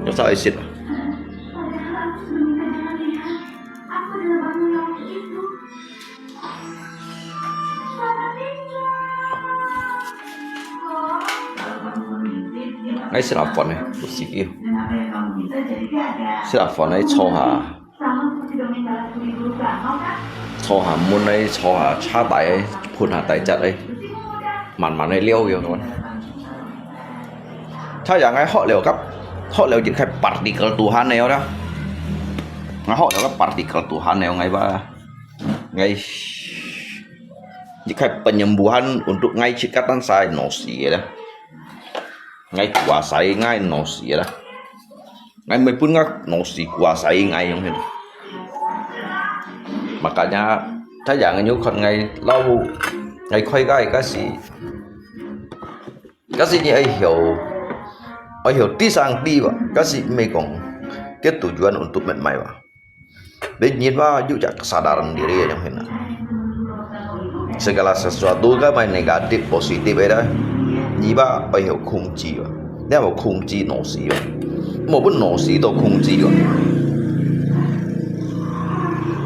Kiu sa ai sit a. Ngai sit a phone ne, tu si ki. Sit a phone ne cho ha. Cho ha mun ai, cho ha cha tai ai, phun ha tai chat ai. Man man ai liao yo non. Cha ya ngai hot liao kap, hot liao jin khai partikel Tuhan ai yo da. Ngai hot liao kap partikel Tuhan ai yo ngai ba. Ngai jin khai penyembuhan untuk ngai chikatan sai no si da. Ngai kuasai ngai no si da. Ngai mui pun ngai no si kuasai ngai yong hin. Makanya, ta yang nyu khon ngai lau, ngai khoi gai ka si. Ka si ni ai hiu, ai hiu ti sang ti ba, ka si mei kong, ke tujuan untuk met mai ba. Bê nyin ba yu jak kesadaran diri yang hin. Segala sesuatu ka mai negatif, positif ai da. Ni ba ai hiu khung chi ba. Ni ba khung chi no si ba. Mo pun no si to khung chi ba.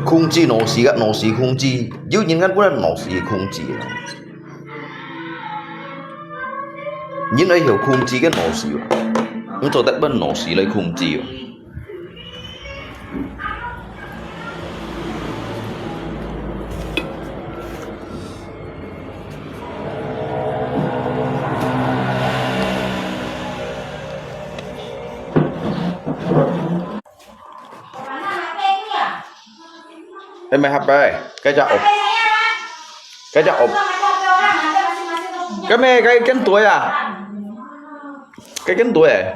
Khung chi no si ka no si khung chi. Yu nyin kan pun no si khung chi. Nyin ai hiu khung chi ke no si ba. Nto tat pun no si lai khung chi ba. Em mày hấp đây, cái chả ốp. Cái chả ốp. Cái mẹ cái kén tuổi à? Cái kén tuổi à?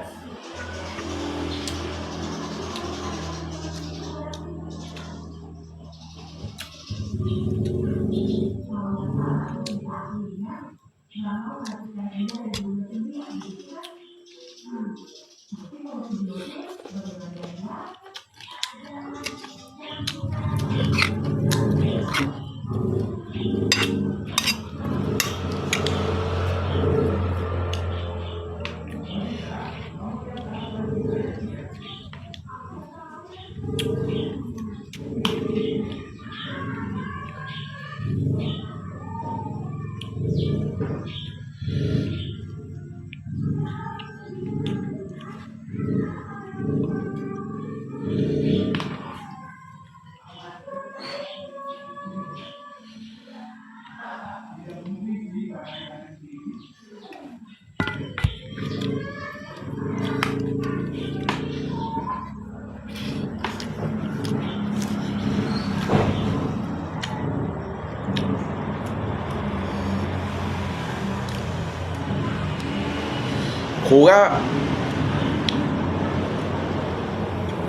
苦个，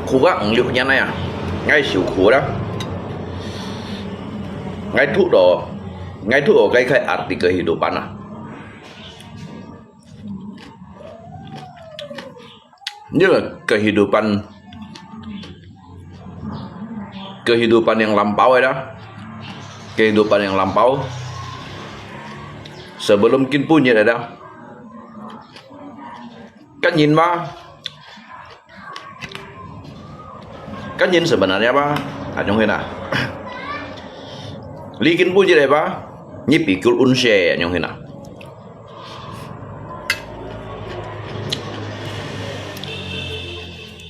苦个五六年了呀，𠊎受苦了。𠊎讀到，𠊎讀到該个artikel kehidupan啊。Ini lah kehidupan, kehidupan yang lampau ya dah. Kehidupan yang lampau. Sebelum kin bunyit ya dah. Kan yin ba? Kan yin sebenarnya ba? Anyong hina. Li kin bunyit ya ba? Ni pikul unse anyong hina.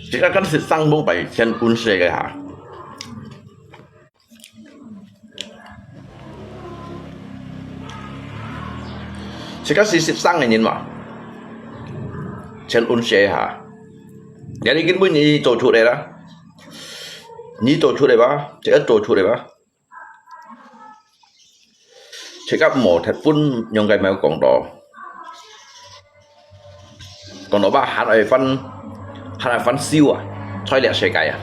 Sila kan sit sang bung pai sian unse ke ha. Sila si sit sang yin ma. Sian unse ha. Jadi kin bun ni to chut de la. Ni to chut de ba. Sila to chut de ba. Sila mo thet pun nyong kai mau kong to. Kong to ba han ai fan, han ai fan siu a, choi liak se kai a.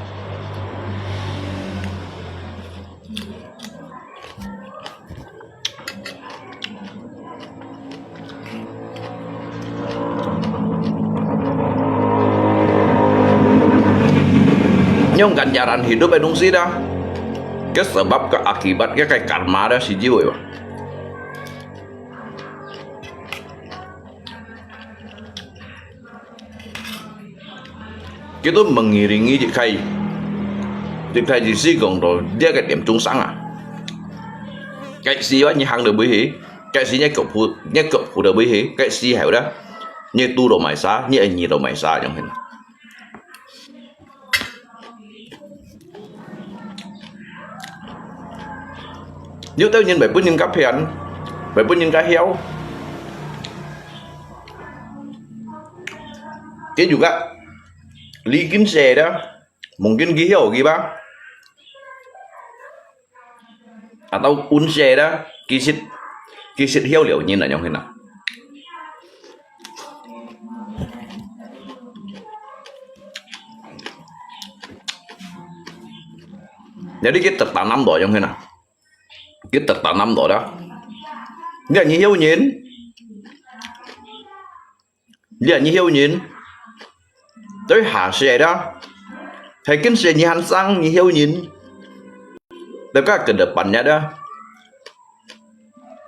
Nyong ganjaran hidup ai dungsi dah. Ke sebab ke akibat ke kai karma dah si jiu ai ba. Kitu mengiringi dik kai, dik kai dik si kong to dia ke tiêm tung sang a. Kai si wa ni hang de bui hi, kai si ni kok pu, ni kok pu de bui hi, kai si hau dah, ni tu do mai sa, ni ai ni do mai sa nyong hin. Yutau yin bai pun yin ka phian, bai pun yin ka hiau. Ke juga li kin se dah, mungkin ki hiau ki ba. Atau unse dah, ki sit, ki sit hiau liau yin anyong hina. Jadi ki tertanam to anyong hina. Ki tertanam to dah. Ni ni hiau yin. Liak ni hiau yin, tapi ha se dah, hai kin se ni han sang ni hiau yin. Tapi ka ke depan nya dah,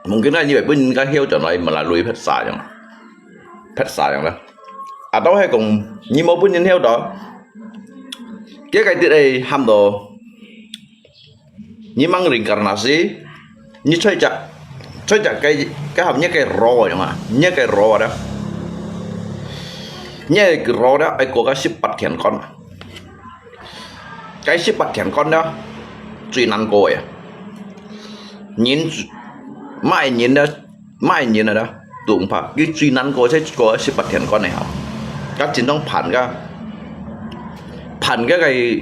mungkin lah ni bai pun ka hiau chon lai melalui phet sa yang, phet sa yang dah. Atau hai kong ni mo pun yin hiau dah, kia kai tit ai ham to. Ni mang reinkarnasi, ni choi chak, choi chak cái, cái hộp nhét cái rô vậy mà, nhét cái rô đó. Nhét cái rô đó, ai có cái xếp bạch thiện con. Cái xếp bạch thiện con đó, truy năn cô vậy. Nhìn, mai nhìn đó, mai nhìn đó, tụng phạt, cái truy năn cô sẽ có xếp bạch thiện con này hả? Các chính thống phản cái, phản cái cái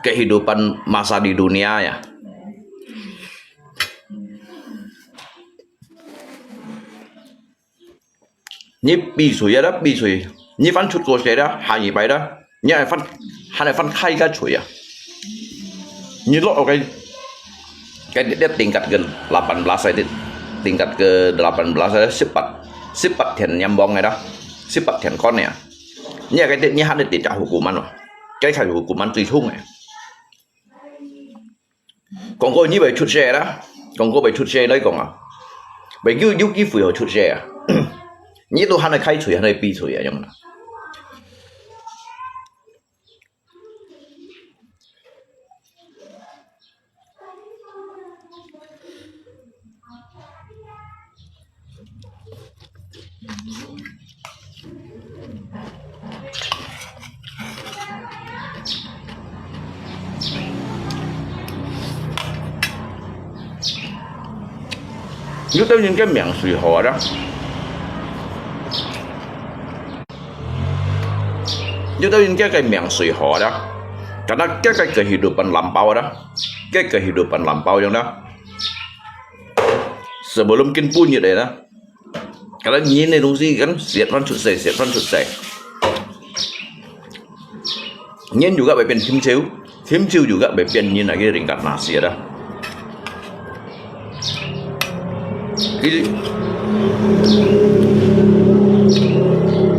kehidupan masa di dunia ya. Ni pi sui ya dah, pi sui. Ni fan chut ko se dah, ha ni pai dah. Ni ai fan, han ai fan khai ka chui ya. Ni lo okay. Cái tingkat ke delapan belas ai, tingkat ke delapan belas ai, sepat, sepat thian nyambong ai dah. Sepat thian kon ya. Ni cái ni han ni ti cha hukuman lo. Cái khai hukuman tui thung ai. Kong ko ni bai chut se dah. Kong ko bai chut se lai kong a. Bai yu yu ki fui ho chut se a. Ni tu han ai khai chui, han ai pi chui a, yong na. Yutau yin ke miang sui ho dah. Yutau yin ke ke miang sui ho dah. Karena ke ke kehidupan lampau dah. Ke kehidupan lampau yang dah. Sebelum kin punyit ai dah. Karena人个東西kan，舌翻出世，舌翻出世。人有个會變禽獸，禽獸有个會變人啊，佢人家拿死啦。佢，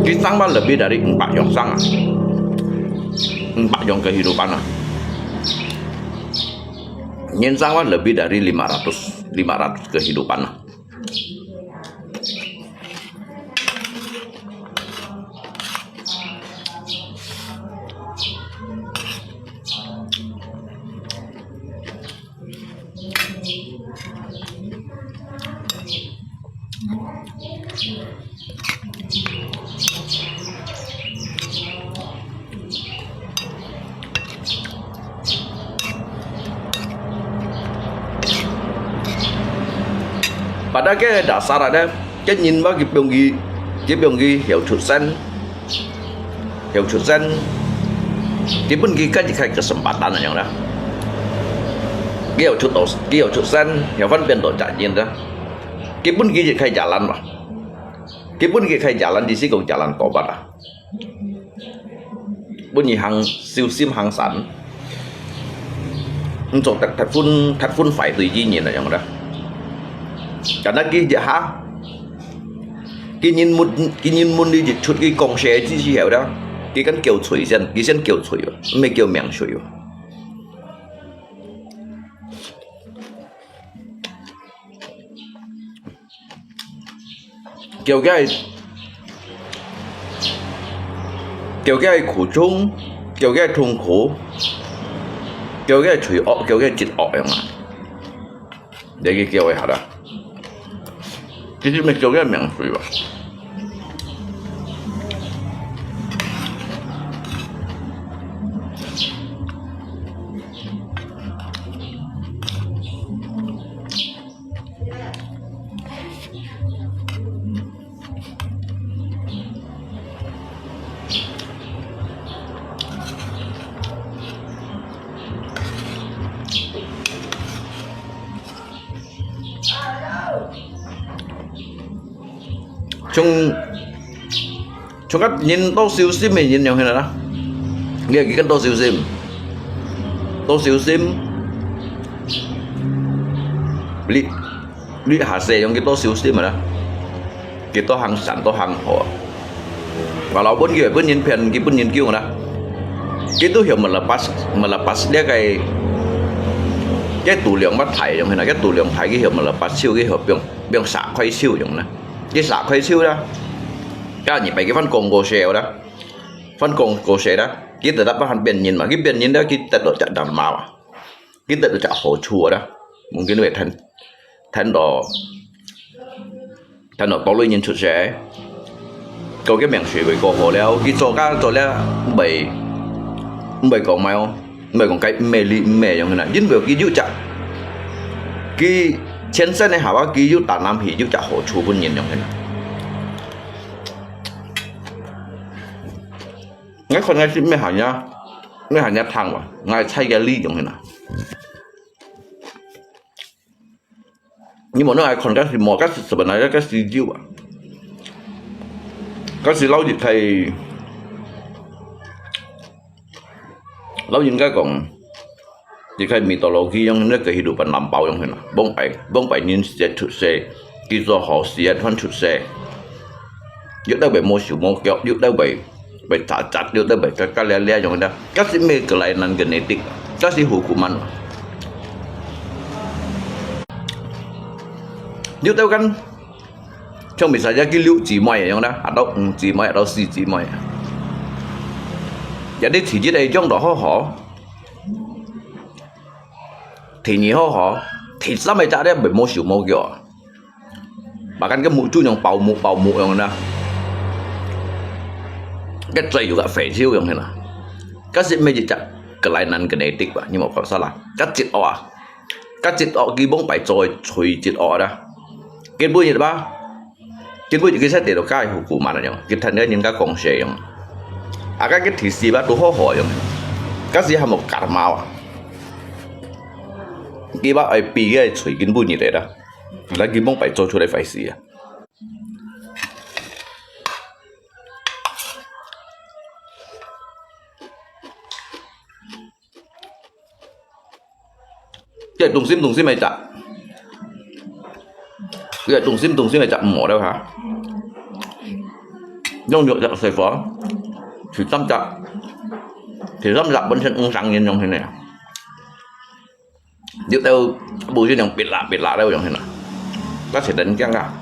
佢生活lebih dari empat yang生啊，empat yang kehidupan啊。人生活lebih dari lima ratus，lima ratus kehidupan啊。 Pada ke dasar ada, ke人嘛，佢放佢，佢放佢曉出聲，曉出聲，佢分佢个一个kesempatan樣啦。佢曉出到，佢曉出聲，曉分辨到責任啦。佢分佢一个jalan嘛，佢分佢一个jalan，意思講jalan tobat啊。 分佢行修心行善，毋做忒，忒分，忒分壞對佢人來樣啦。Karena佢一下，佢人問，佢人問你一出，佢講些之時候啦，佢kan叫罪先，佢先叫罪啊，毋係叫命罪啊。 叫佢，叫佢苦衷，叫佢痛苦，叫佢罪惡，叫佢折惡樣啊。你去叫佢下啦。其實毋係叫佢命罪吧。 像，像个人多小心个人樣形啦。你係佢个多小心，多小心。你，你下世樣佢多小心个啦。佢多行善，多行好。Walaupun佢會分人騙，佢分人救啦。佢都曉melepas，melepas這个，這度量乜大樣形啦，這度量大佢曉melepas手，佢曉放，放撒開手樣啦。 佢撒開手啦。Kaya你白佢番講過些啦，番講過些啦，佢得到百分變人嘛，佢變人啦，佢得到隻難嘛，佢得到隻好處啦。Mungkin會聽，聽到，聽到多類人出世，個个命水會過好了，佢做家做了，毋會，毋會講咩哦。 毋係講該毋係你毋係樣形啦，因為佢有隻，佢前生个下話，佢有tanam去，有隻好處分人樣形啦。𠊎看𠊎係毋係行呀，毋係行呀聽哇，𠊎猜个你樣形啦。 你無能愛看，該係無，該係sebenarnya該係有啊。該係老一代，老人家講，一个mitologi樣，該个kehidupan lampau樣啦。往擺，往擺人先出世，佢做好先翻出世，有兜會無手無腳，有兜會 會扎扎，有兜會嘎嘎咧咧樣个，該係毋係kelainan genetik，該係hukuman。有兜kan，像misalnya佢六姊妹樣啦，atau五姊妹，atau四姊妹。Jadi第一个養到好好，第二好好，第三个扎咧會無手無腳啊。 Bahkan該目珠樣泡沫泡沫樣啦，該嘴又个肥笑樣啦，該係毋係一隻kelainan genetik吧？你無講salah，該折惡啊，該折惡佢往擺做个罪折惡啦，根本一吧，根本一个在地度該hukuman樣，佢聽到人家講些樣，啊，該个第四吧都好好樣，該係還無karma啊，佢吧愛比个罪根本一个啦。 Lagi mong phải做出來壞事啊。个中心中心个隻，佢个中心中心个隻無了哈。用肉隻細火，第三隻，第三隻本身五成人用起來。 有兜無就用別啦別啦了用起來，該係等驚啊。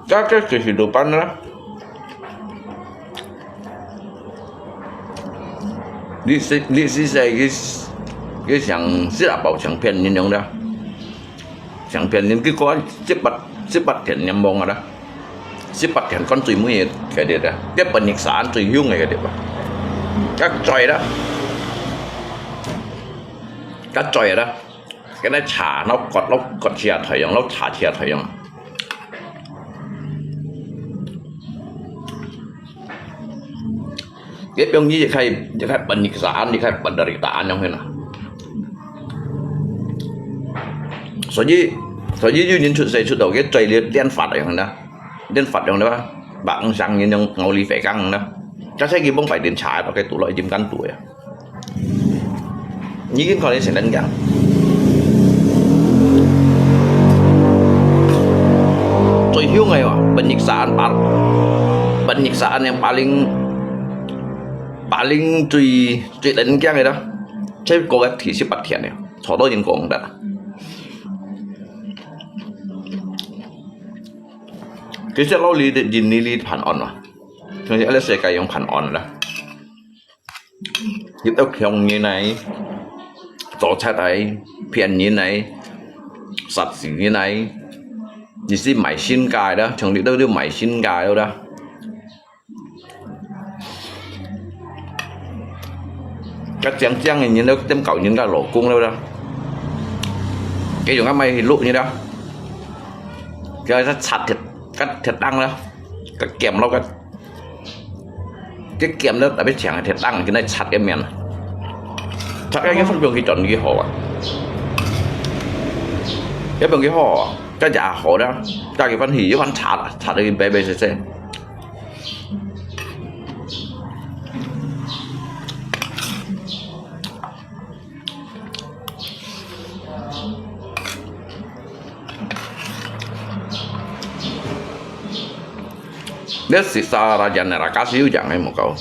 該个就係老闆啦。你是，你是在佢，佢想食啊飽，想騙人用啦。想騙人，結果十八，十八天冤枉啊啦。十八天關最尾个个个啦，這本日三最凶个个个吧。該嘴啦，該嘴啦。 該个茶，老割，老割chia台樣，老茶chia台樣。佢放你一開，一開本日三，一開本日三樣个啦。所以，所以有人出世出到个嘴裡練法樣啦，練法樣啦，白五香人用熬里肥缸啦。加上佢放白點茶，到該肚落一點乾肚呀。 你已經看你成人樣。最凶个哇，本日三八，本日三yang paling，paling最，最得人驚个啦，這個个第十八天呢，坐到人講得啦。其實老李的人你哩辦案嘛，像是阿拉世界用辦案啦。 有兜強人來，做賊來，騙人來，殺死人來，你是賣身家个啦，像你兜都賣身家个啦。該正正个人都點搞人家老公了啦，佢用个賣去錄你啦，佢个賊鐵，該鐵釘啦，該劍咯，該 佢劍了特別長，鐵釘，佢那插个面。插个，佢分別去轉佢好啊。佢分佢好啊，該隻好了，該佢分去，佢分插啦，插到佢白白色色。 Dia siksa raja neraka siu jang ai mukau.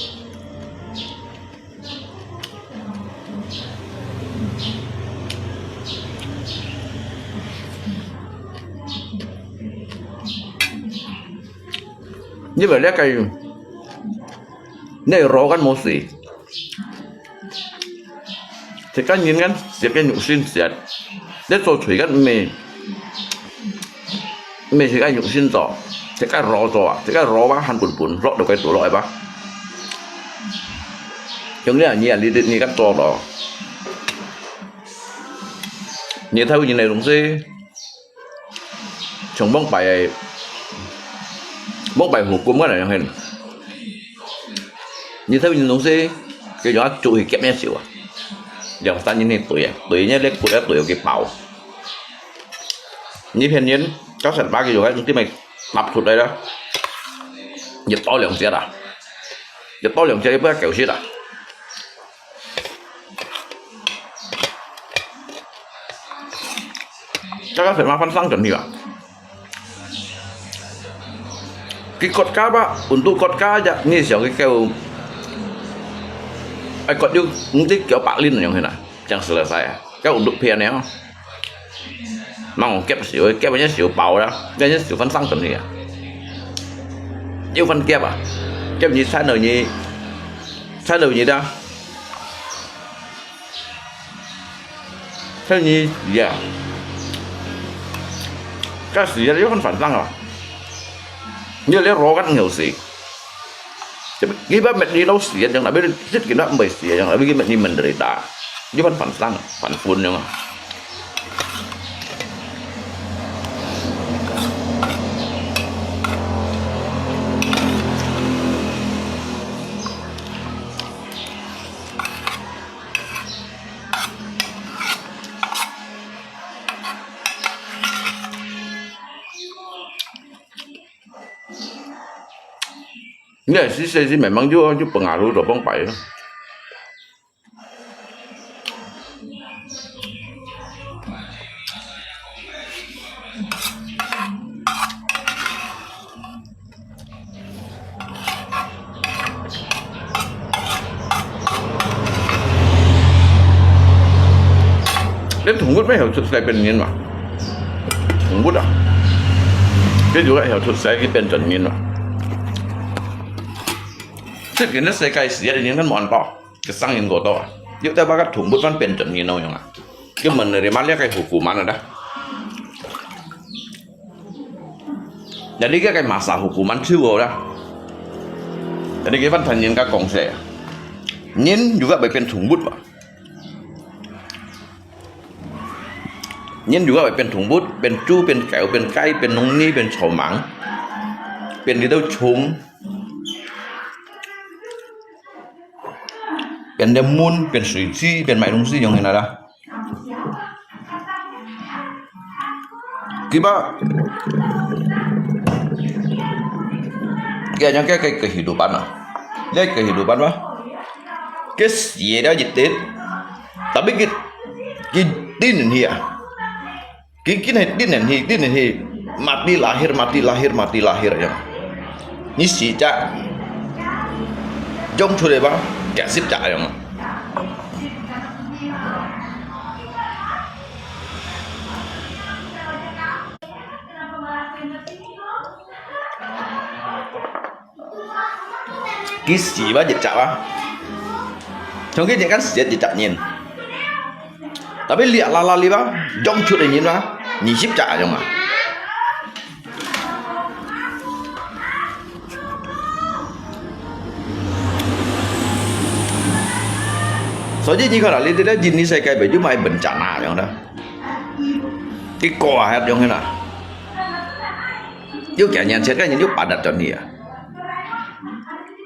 Ni ba lia kai, ni ro kan mo si. 自家人間食个肉身食，你做罪个毋係，毋係自家肉身做，自家肉做啊，自家肉吧，還本本，肉都該做落去吧。像你啊，你啊，你，你，你敢做咯？你偷人个東西， 像往擺，往擺hukum kan樣形。你偷人東西，佢就愛捉去夾一手啊，兩三人去對啊，對，你這骨仔對佢包。你騙人，到時把佢就愛用這麼搭出來啦，一刀兩截啊，一刀兩截，你不要狗血啊。 這个係麻煩上轉去啊。佢國家吧，untuk國家呀，你想佢叫，哎，國有五十九百零樣去啦，這樣子來晒啊，叫untuk騙了。Mang夾少，夾人少包啦，人少分上轉去啊。又分夾啊，夾你三六二，三六二啊，三六二啊，該時間又分反正啊，你這羅干牛死，你把metri都死，yang tapi sedikit nak mesti yang tapi metri menderita, dia kan pantang, panpun yang. 你係細細時慢慢就就分阿叔做幫擺咯。 你動物咩時候出世變人嘛？動物啊，佢就係時候出世佢變成人嘛。這個呢，世界時啊，人根本無多，佢生人過多啊，又再把個動物分變成人咯，用啊，佢問你嘛，這個hukuman ada。 Jadi佢个masa hukuman就好啦。Jadi佢番thành人家講些，人如果會變動物嘛，人如果會變動物，變豬、變狗、變雞、變農民、變草蜢，變這兜蟲，變人、變水雞、變買東西，用起來啦。 Kiba, kaya yang kaya kaya kehidupan lah. Dia kehidupan lah. Kes ye dia jitit. Tapi kit, kit din hi ah. Kit kit hai din hi, din hi. Mati lahir, mati lahir, mati lahir ya. Ni si ja. Jong chule ba, kaya sip ja ya. 佢死吧，一隻啊。從佢一間死一隻人。Tapi liak lala li ba, jong chut ni ba, ni sip ja jong ah. 所以你看啦，你這個印尼世界袂就買文章啊，樣啦。結果啊，樣啦。有幾年前个人就八達轉去啊，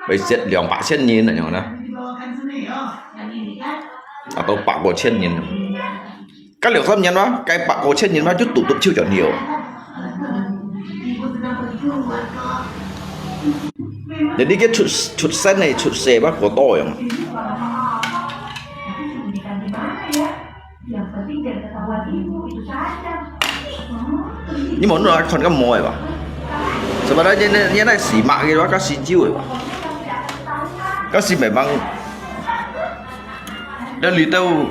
會食兩百千人啊，樣啦。啊，都百過千人。 該兩三年嘛，該百過千人嘛，就獨獨手轉去哦。你這個出，出生个出世嘛，過多樣。你無弄來看个無个吧？Sebenarnya你，你那死馬个吧，該死狗个吧？該死memang 這裡頭，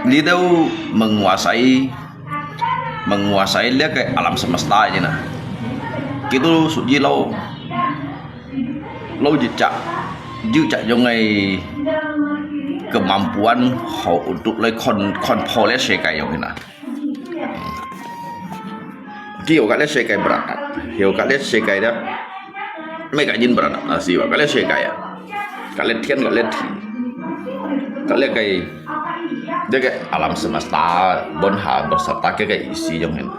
裡頭menguasai, menguasai這個alam semesta ini nah. Kita suci lo, lo jejak, jejak yang ai kemampuan ho untuk lai kon, kon pole sekai yang ini nah. Ki yo ka le sekai berangkat. Yo ka le sekai dah. Mai ka jin berangkat. Asi wa ka le sekai ya. Ka le tian ka le ti. Ka le kai. Dia ke alam semesta bon ha berserta ke kai isi yang ini.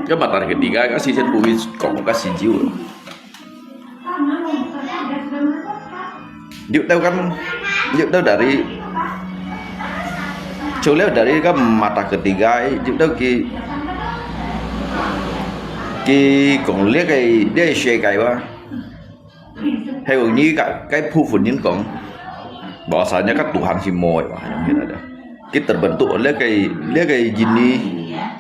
Ke mata ketiga ka si sen buwi kong ka si jiu. Yuk tau kan, yuk tau dari, chuleu dari kan mata ketiga, yuk tau ki, ki kong liak cái, dia sekai wa. Hay ni ka, cái phu phun nin kong. Bahasanya kan Tuhan si moi wa, yang kita ada. Ki terbentuk liak cái, liak cái jin ni,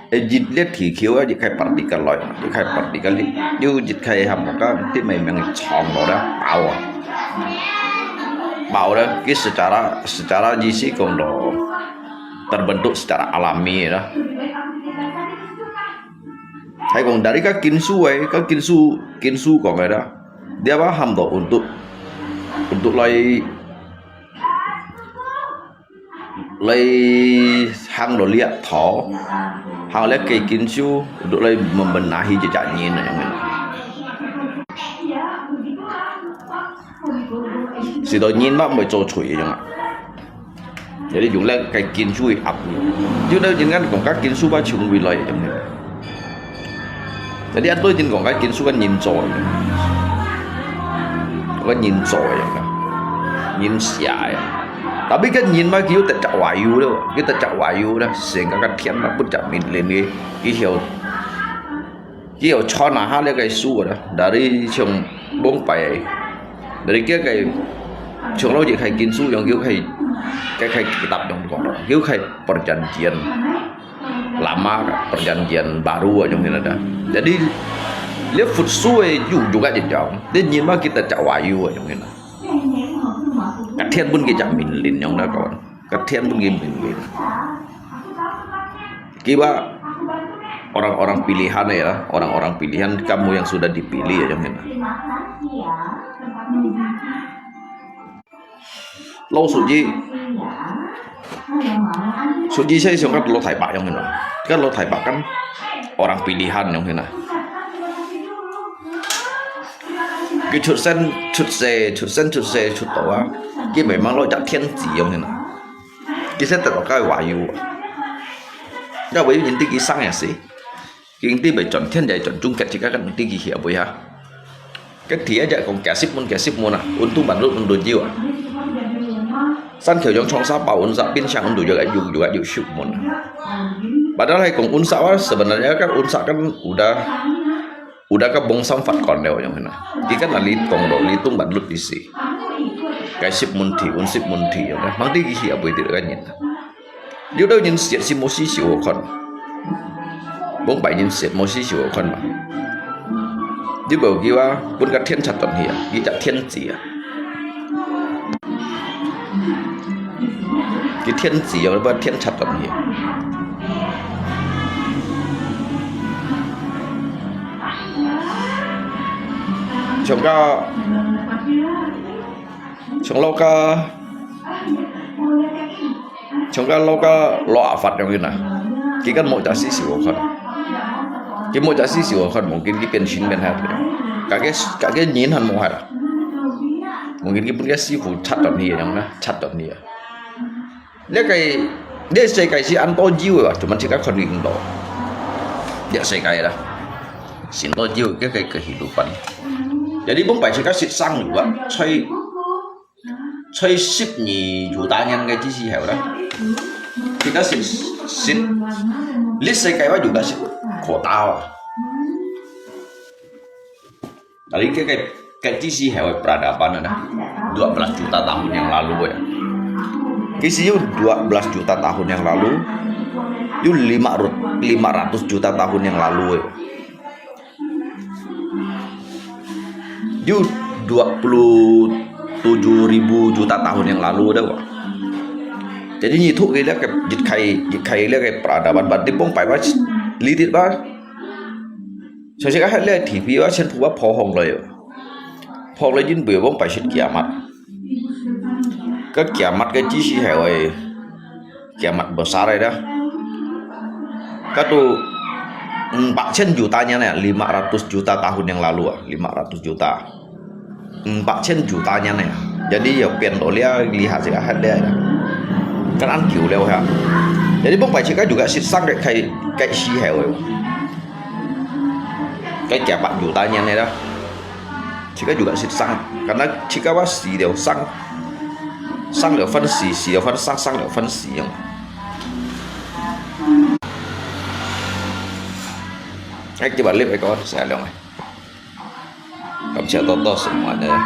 eh, jin liak thủy khiếu á, jit khai partikel lòi, jit khai partikel đi, yu jit khai hàm một cái tip mày mày chọn đó đó, bảo à, bảo đó, ki secara, secara jisi kong đó, terbentuk secara alami đó. 還講dari該經書誒，該經書經書講个啦，這把喊到untuk untuk來來行到這頭，行到這个經書，untuk來membenahi這隻人啊，樣个。使到人嘛毋會做罪个樣啊。Jadi用這个經書去壓佢。有兜人講該經書嘛從哪來个樣个。 Jadi ada人講該經書个人做个，該人做个，人寫个。Tapi該人嘛，佢有得隻wahyu了，佢得隻wahyu了，成个个天嘛，分隻命令佢，佢曉，佢曉傳下這个書啦。Dari像往擺，dari佢个從老一開經書樣，佢開，佢開kitab樣講，佢開perjanjian lama ka, perjanjian baru ayong hina da. Jadi, lihat futsu e yu juga jejang. Dia nyima kita cak wayu ayong hina. Katian pun kita cak minlin yang da kawan. Katian pun kita minlin. Kiba orang-orang pilihan ya, orang-orang pilihan kamu yang sudah dipilih ayong hina. Lo suci. Suci saya siang kat lo thai pak yang hina. Kat lo thai pak kan orang pilihan yang hina. Cái chụt sen, chụt se, chụt sen, chụt se, chụt tàu á. Cái memang lo chak thiên chỉ yang hina. Cái set tàu cái wahyu. Cái wahyu nhìn thấy cái sang ya sih. Kinh tế bai chọn thiên dạy chọn chung kết thì các bạn đi kì hiệp với ha. Cái thì aja kong kẻ sip mun kẻ sip mun à, untung bản lụt untung jiu à. San khiu yong chong sa bảo unsa pin sang untung juga yu juga yu sip mun. Padahal hai kong unsa wa sebenarnya kan unsa kan udah udah ka bong samfat kon leo yang hina. Ikan ali kong lo li tung bản lụt di si. Cái sip mun thi un sip mun thi yang mang đi kì hiệp với thì kan nhìn. Liu dau nyin siet si Moses siu kon. Bông bai nyin siet Moses siu kon ma. Liu bau kiwa pun ka thiên chat ton hia, ki chat thiên chỉ à. Ki thiên chỉ yang ba thiên chat ton hia. Chong ka Chong lo ka Chong ka lo ka lo a fat yong ina. Ki kan mo cha si si wo khon. Ki mo cha si si wo khon mungkin ki pen shin pen hat. Ka ke ka ke nyin han mo hat. Mungkin ki pun ka si fu chat ton hi yong na, chat ton hi. Le kai le se kai si an to jiu wa, tu man si ka khon ring do. Ya se kai da. Sin to jiu ke kai ke hi lu pan. Jadi bông bai si ka sit sang lu wa, choi 在十二猶大人个之時候啦，佢个是是歷史計劃有个是擴大啊。Tapi ke ke ke之時候个peradaban ada dua belas juta tahun yang lalu ya. Ke si 有 dua belas juta tahun yang lalu, 有 lima ratus juta tahun yang lalu ya. 有 dua puluh tujuh ribu juta tahun yang lalu dah. Jadi nyitu ke le ke jit khai jit khai le ke peradaban bat di bông pai ba litit ba. Sosial ka le T V ba chen phu ba pho hong le. Pho le jin bu bông pai sit kiamat. Ka kiamat ke chi si hai oi. Kiamat besar ya dah. Katu empat sen juta nya ne, lima ratus juta tahun yang lalu ah, lima ratus juta. Empat sen juta nya ne. Jadi ya pian to lia lihat sih hat dia ya. Kan an kiu leo ya. Jadi bông pai chika juga sit sang kai kai kai si hai oi. Kai kiamat juta nya ne dah. Chika juga sit sang. Karena chika wa si leo sang. Sang leo fan si, si leo fan sang, sang leo fan si yang. Ai kiba lip ai kawan, saya leo ai. Kamsia toto semuanya.